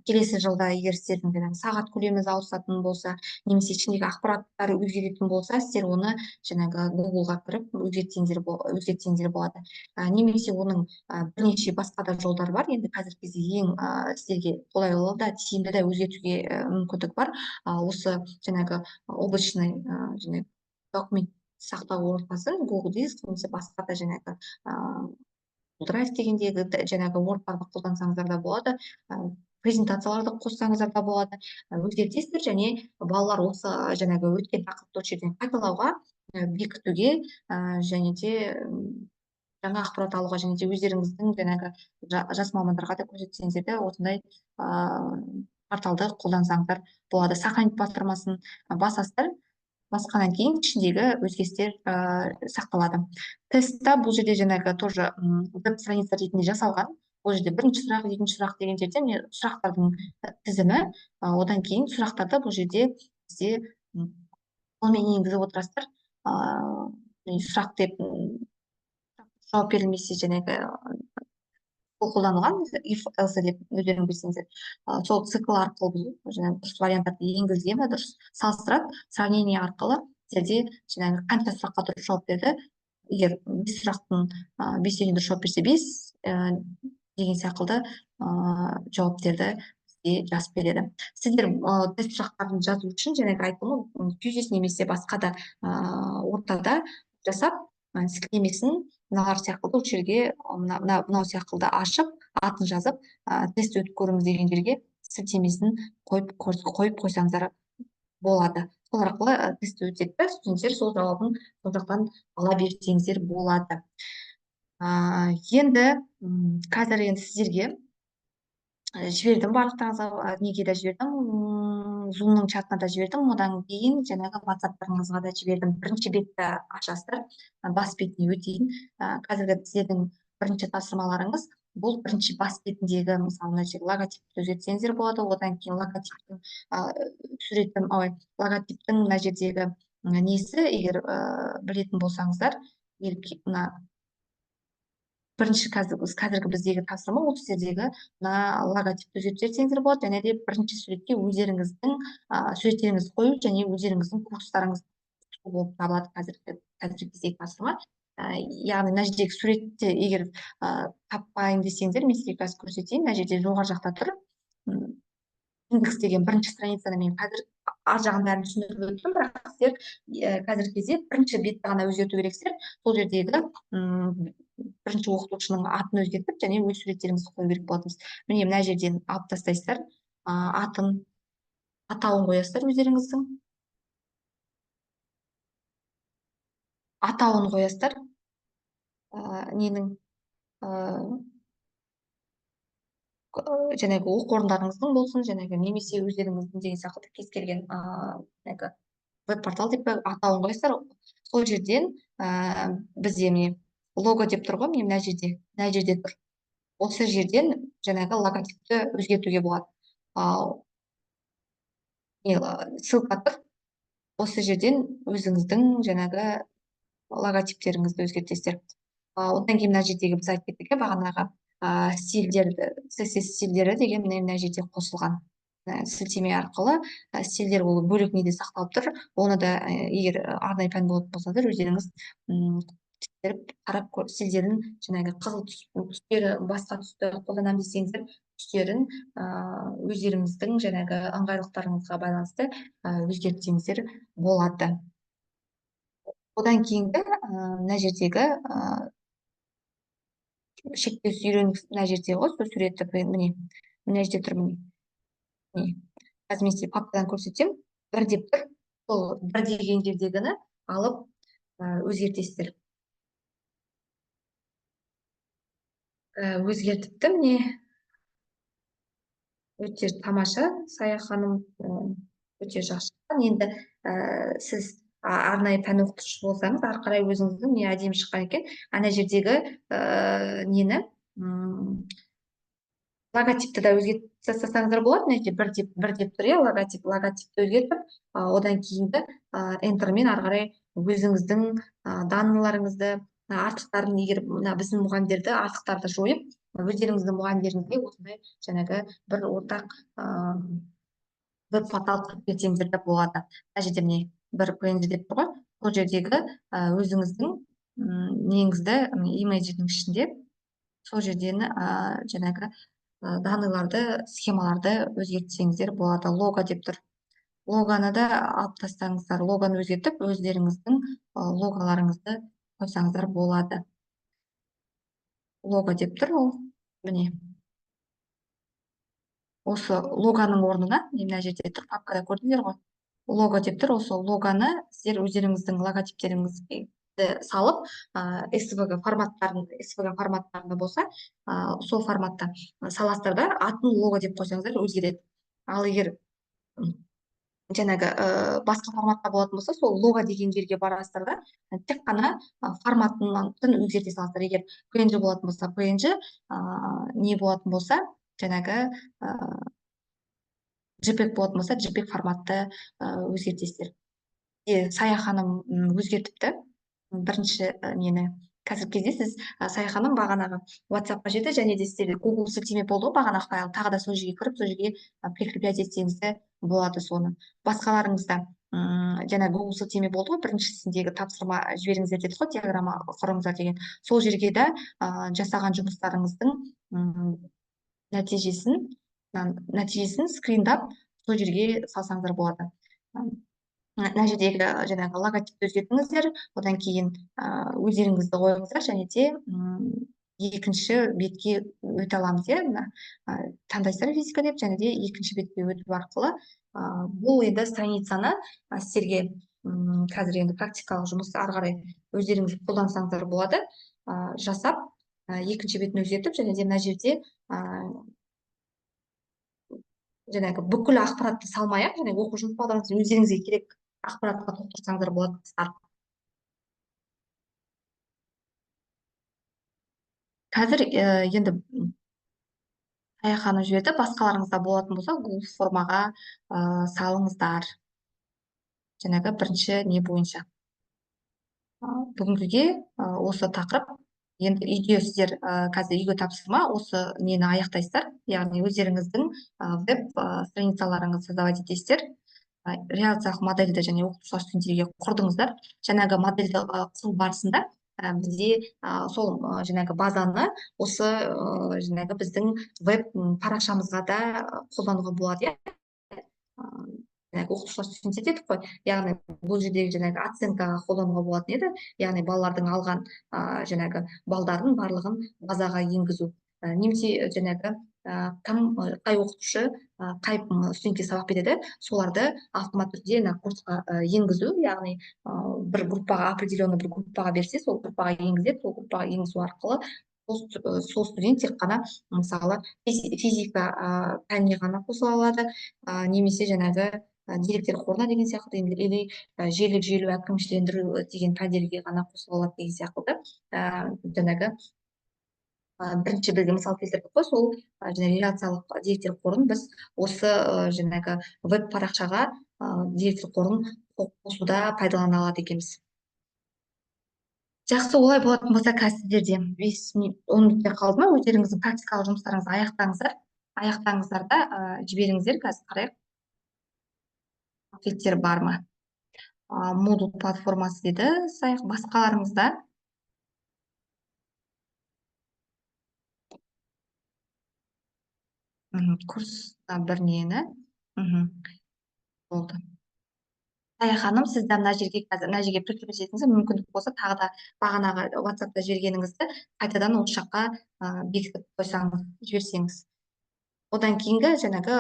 келесі жылда егер сіздердің жаңағы сағат көлеміңіз ауысатын болса, немесе ішіндегі ақпараттар өзгеретін болса, сіздер оны жаңағы Google-ға кіріп өзгертсеңіздер болады. Немесе оның бірнеше басқа да жолдары бар. Енді қазіргі кезде ең сіздерге қолайлы да, тиімді де өзгертуге мүмкіндік бар. Осы жаңағы облачный жаңағы документ сақтау ортасын, Google Диск немесе басқа да жаңағы Drive дегендегі жаңағы Word-ларды қолдансаңыздар да болады, презентацияларды қоссаңыздар да болады, өзгертесіздер және балалар осы жаңағы өткен тақырыпты осы жерден қайталауға, бекітуге, және де жаңа ақпарат алуға, және де өздеріңіздің жаңағы жас мамандарға да көрсетсеңіздер де осындай порталды қолдансаңыздар болады. Сохранить батырмасын басасыздар, басқаннан кейін ішіндегі өзгерістер сақталады. Тестта бұл жерде жаңағы тоже веб страница ретінде жасалған. Бұл жерде бірінші сұрақ, екінші сұрақ деген жерде міне сұрақтардың тізімі, одан кейін сұрақтарды бұл жерде бізде қолмен енгізіп отырасыздар. Сұрақ деп, жауап берілмесе жаңағы қолданылған if else деп өздерің білсеңіздер, сол цикл арқылы бұл жаңағы дұрыс варианттарды енгізген бе, дұрыс салыстырады, сравнение арқылы сіздерде жаңағы қанша сұраққа дұрыс жауап берді. Егер 5 сұрақтың, 5-еуіне дұрыс жауап берсе 5 деген секілді, жауаптерді сізге жазып береді. Сіздер тест сұрақтарын жазу үшін, жаңағы айттым ғой, Quizizz немесе басқа да ортада жасап, сілтемесін мыналар сияқты осы жерге, мынау сияқты ашып, атын жазып, тест өтіп көріңіз деген жерге сілтемесін қойып қойсаңыздар болады. Сол арқылы тест өтеді, студенттер сол жауабын сол жақтан ала берсеңіздер болады. Енді қазір енді сіздерге жібердім барлықтарыңызға, неге де жібердім, Zoom-ның чатына да жібердім, одан кейін жаңағы WhatsApp-тарыңызға да жібердім. Бірінші бетті ашасыздар, бас бетіне өтейін. Қазіргі сіздердің бірінші тапсырмаларыңыз бұл бірінші бас бетіндегі, мысалы, мына жерде логотипті өзгертсеңіздер болады. Одан кейін логотиптің суретін, ой, логотиптің мына жердегі несі, егер білетін болсаңыздар, мына бірінші қазіргі біздегі тапсырма ол сіздердегі мына логотипті өзгертіп жіберсеңіздер болады. Және де бірінші суретке өздеріңіздің суреттеріңізді қою және өздеріңіздің курстарыңыз болып табылады қазіргі кездегі тапсырма. Яғни мына жердегі суретті егер таппайын десеңіздер, мен сізге қазір көрсетейін. Мына жерде жоғары жақта тұр индекс деген бірінші страницаны мен қазір ар жағын бәрін түсіндіріп өттім, бірақ сіздер қазіргі кезде бірінші бетті ғана өзгерту керексіздер. Сол жердегі бірінші оқытушының атын өзгертіп және өз суреттеріңізді қою керек болатынбыз. Міне, мына жерден алып тастайсыздар, атын, атауын қоясыздар, өздеріңіздің атауын қоясыздар, ненің жаңағы оқу орындарыңыздың болсын, жаңағы немесе өздеріңіздің деген сияқты кез келген жаңағы веб-портал деп атауын қоясыздар. Сол жерден бізде міне лого деп тұр ғой, міне мына жерде тұр. Осы жерден жаңағы логотипті өзгертуге болады. Ссылка тұр. Осы жерден өзіңіздің жаңағы логотиптеріңізді өзгертесіздер. Одан кейін мына жердегі біз айтып кеттік, бағанағы стильдерді, CSS стильдері деген мына жерде қосылған сілтеме арқылы стильдер ол бөлек неде сақталып тұр. Оны да егер арнайы пән болатын болсаңыздар, өздеріңіз тексеріп қарап стильдерін, жаңағы қызыл түстері, басқа түсті қолданамын десеңіздер, түстерін өздеріңіздің жаңағы ыңғайлықтарыңызға байланысты өзгертсеңіздер болады. Одан кейінгі мына жердегі шектеусіз үйрену мына жерде ғой, сол суретті міне мына жерде тұр, міне. Қазір мен сізге папкадан көрсетемін. Бір деп тұр, сол бір деген жердегіні алып өзгертесіздер. Өзгертіпті, міне, өте тамаша, Сая ханым, өте жақсы. Енді сіз арнайы пән оқытушысы болсаңыз, ары қарай өзіңіздің не әдемі шыққан екен. Ана жердегі нені, логотипті да өзгертіп тастасаңыздар болады. Мына жерде бір деп тұр, иә, логотипті өзгертіп, одан кейінгі Enter-мен ары қарай өзіңіздің данныйларыңызды, артықтарын, егер мына біздің мұғалімдерді артықтарды жойып, өздеріңіздің мұғалімдеріңізге осындай жаңағы бір ортақ веб-портал құрып берсеңіздер де болады. Мына жерде міне бір PNG деп тұр ғой, сол жердегі өзіңіздің неңізді, имидждің ішінде сол жерден жаңағы данныйларды, схемаларды өзгертсеңіздер болады. Лого деп тұр. Логоны да алып тастаңыздар. Логоны өзгертіп, өздеріңіздің логоларыңызды қойсаңыздар болады. Лого деп тұр ол. Міне. Осы логаның орнына, мына жерде тұр, папкада көрдіңдер ғой. Лого деп тұр, осы логоны сіздер өздеріңіздің логотиптеріңізді салып, SVG форматтарын, SVG форматтарында болса, сол форматта саласыздар да, атын лого деп қойсаңыздар өзгереді. Ал егер жаңағы басқа форматта болатын болса, сол лого деген жерге барасыздар да, тек қана форматын өзгерте саласыздар. Егер PNG болатын болса, PNG, не болатын болса, жаңағы JPEG болатын болса, JPEG форматты өзгертесіздер. Сая ханым өзгертіпті бірінші нені. Қазіргі кезде сіз, Сая ханым, бағанағы WhatsApp-қа жетті, және де сіздерде Google сілтеме болды ғой, бағанағы файл, тағы да сол жерге кіріп, сол жерге прикреплять етсеңіз де болады соны. Басқаларыңызда жаңа Google сілтеме болды ғой, біріншісіндегі тапсырма жіберіңіздер дедік қой, диаграмма құрыңыздар деген. Сол жерге де жасаған жұмыстарыңыздың нәтижесін Нәтижесін скриндап сол жерге салсаңыздар болады. Мына жердегі жаңағы логотипті өзгертіңіздер, одан кейін өздеріңізді қойыңыздар, және де екінші бетке өте аламыз, иә, мына таңдайсыздар физика деп, және де екінші бетке өту арқылы бұл енді страницаны сіздерге қазір енді практикалық жұмысты ары қарай өздеріңіз қолдансаңыздар болады, жасап екінші бетін өзгертіп, және де мына жерде жаңағы бүкіл ақпаратты салмай-ақ, және оқу жұмыс бағдарламасын өздеріңізге керек ақпаратқа толтырсаңыздар болады. Қазір енді Сая ханым жіберді, басқаларыңызда болатын болса Google формаға салыңыздар. Жаңағы бірінші не бойынша. Бүгінгіге осы тақырып. Енді үйде сіздер қазір үйге тапсырма осы нені аяқтайсыздар, яғни өздеріңіздің веб страницаларыңызды создавать етесіздер. Реляциялық модельді және оқытушылар студенттерге құрдыңыздар. Жаңағы модельді құру барысында бізде сол жаңағы базаны осы жаңағы біздің веб парақшамызға да қолдануға болады, иә. Оқытушылар студенттер дедік қой, яғни бұл жердегі жаңағы оценкаға қолдануға болатын еді, яғни балалардың алған жаңағы балдарын барлығын базаға енгізу, немесе жаңағы кім, қай оқытушы қай студентке сабақ береді, соларды автомат түрде мына курсқа енгізу, яғни бір группаға, определенный бір группаға берсе, сол группаға енгізеді, сол группаға енгізу арқылы сол студент тек қана мысалы физика пәніне ғана қосыла алады, немесе жаңағы деректер қорына деген сияқты, или желілік желу әкімшілендіру деген пәндерге ғана қосыла алады деген сияқты. Жаңағы бірінші бізге мысал келтірдік қой, сол жаңа реляциялық деректер қорын біз осы жаңағы веб парақшаға деректер қорын қосуда пайдалана алады екенбіз. Жақсы, олай болатын болса қазір сіздерде 5-10 минуттай қалды ма, өздеріңіздің практикалық жұмыстарыңызды аяқтаңыздар, аяқтаңыздар да жіберіңіздер. Қазір қарайық, ответтер бар ма? Модул платформасы деді Сайық, басқаларыңызда? Курс бір нені? Болды. Сая ханым, сіз де мына жерге қазір, мына жерге прикрепить етіңіз, мүмкіндік болса тағы да бағанағы WhatsAppта жібергеніңізді қайтадан осы жаққа бекітіп қойсаңыз, жіберсеңіз. Одан кейінгі жаңағы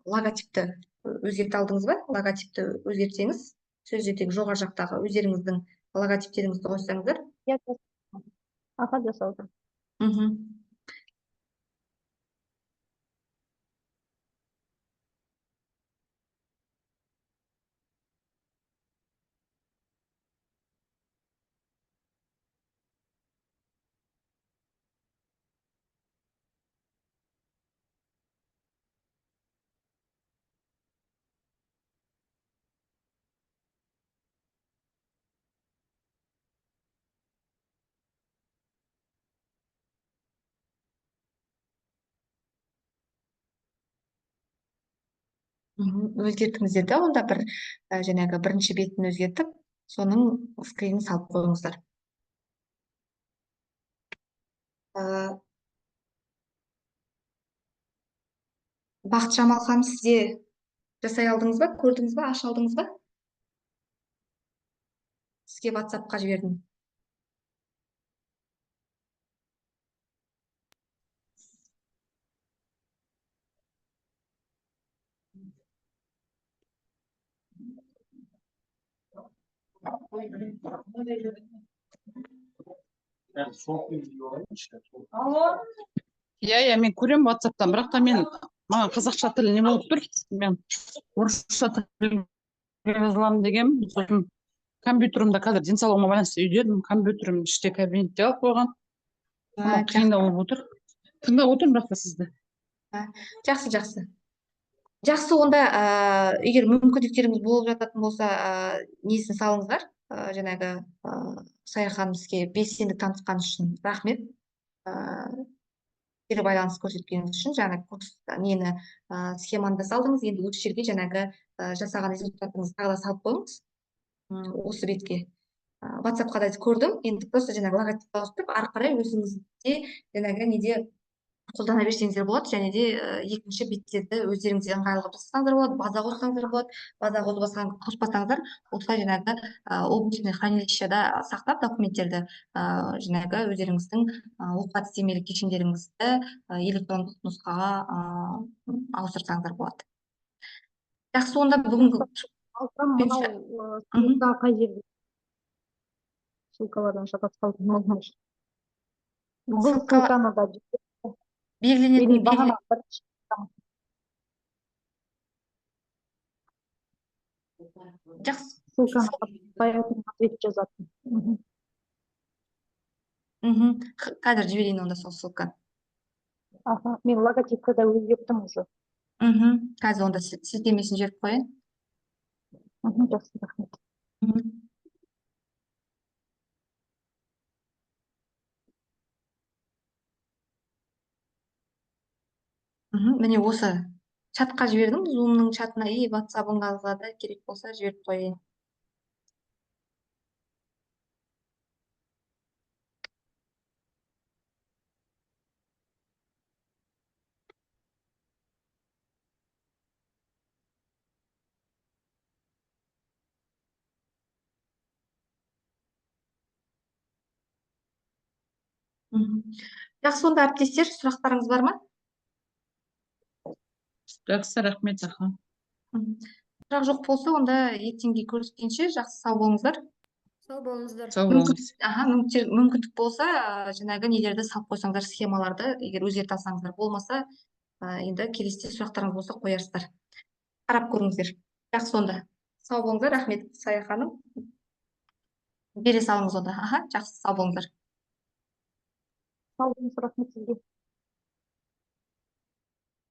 логотипті өзгерте алдыңыз ба? Логотипті өзгертсеңіз, сол жердегі жоғары жақтағы өздеріңіздің логотиптеріңізді қойсаңыздар. Иә, аха, жасалды. Өзгертіңіздер де, онда бір жаңағы бірінші бетін өзгертіп, соның скринін салып қойыңыздар. Бақытжамал ханым, сізде жасай алдыңыз ба, көрдіңіз ба, аша алдыңыз ба? Сізге WhatsApp-қа жібердім. Иә, иә, мен көремін WhatsApp-тан, бірақ та мен маған қазақша тілі не болып тұр? Мен орысша тілге жазыламын дегенмін. Сосын компьютерімді қазір денсаулығыма байланысты үйде едім, компьютерім іште кабинетте алып қойған. Қиындау болып отыр. Тыңдап отырмын бірақ та сізді. Жақсы, жақсы. Жақсы, онда егер мүмкіндіктеріңіз болып жататын болса, несін салыңыздар. Жаңағы Сая ханым, сізге белсенділік танытқан үшін рахмет. Кері байланыс көрсеткеніңіз үшін, жаңағы курс нені схеманы да салдыңыз. Енді осы жерге жаңағы жасаған результатыңызды тағы да салып қойыңыз. Осы бетке. WhatsApp-қа да көрдім. Енді просто жаңағы логотип ауыстырып, ары қарай өзіңізде жаңағы неде Қолдана берсеңіздер болады. Және де екінші беттерді өздеріңізге ыңғайлы қылып жасасаңыздар болады, база қоссаңыздар болады. База қоспасаңыздар, осылай жаңағы облачный хранилищеда сақтап документтерді, жаңағы өздеріңіздің оқу әдістемелік кешендеріңізді электрондық нұсқаға ауыстырсаңыздар болады. Жақсы, онда бүгінгі Алсам, мынау ссылка қай жерде? Ссылкалардан шатасып қалдым. Бұл ссылканы да белгіленетін бағана бірінші Жақсы. Ссылканы таппай ответ жазатын. Қазір жіберейін онда сол ссылканы. Аха, мен логотипті да өзгерттім уже. Қазір онда сілтемесін жіберіп қояйын. Жақсы, рахмет. Міне, осы чатқа жібердім, Zoom-ның чатына и WhatsApp-ыңызға да керек болса жіберіп қояйын. Жақсы, онда, әріптестер, сұрақтарыңыз бар ма? Жақсы, рахмет, аха. Сұрақ жоқ болса, онда ертеңге көріскенше, жақсы, сау болыңыздар. Сау болыңыздар. Сау болыңыз. Аха, мүмкіндік болса, жаңағы нелерді салып қойсаңыздар, схемаларды, егер өзгерте алсаңыздар, болмаса, енді келесіде сұрақтарыңыз болса қоярсыздар. Қарап көріңіздер. Жақсы, онда. Сау болыңыздар, рахмет, Сая ханым. Бере салыңыз онда. Аха, жақсы, сау болыңыздар. Сау болыңыз, рахмет сізге.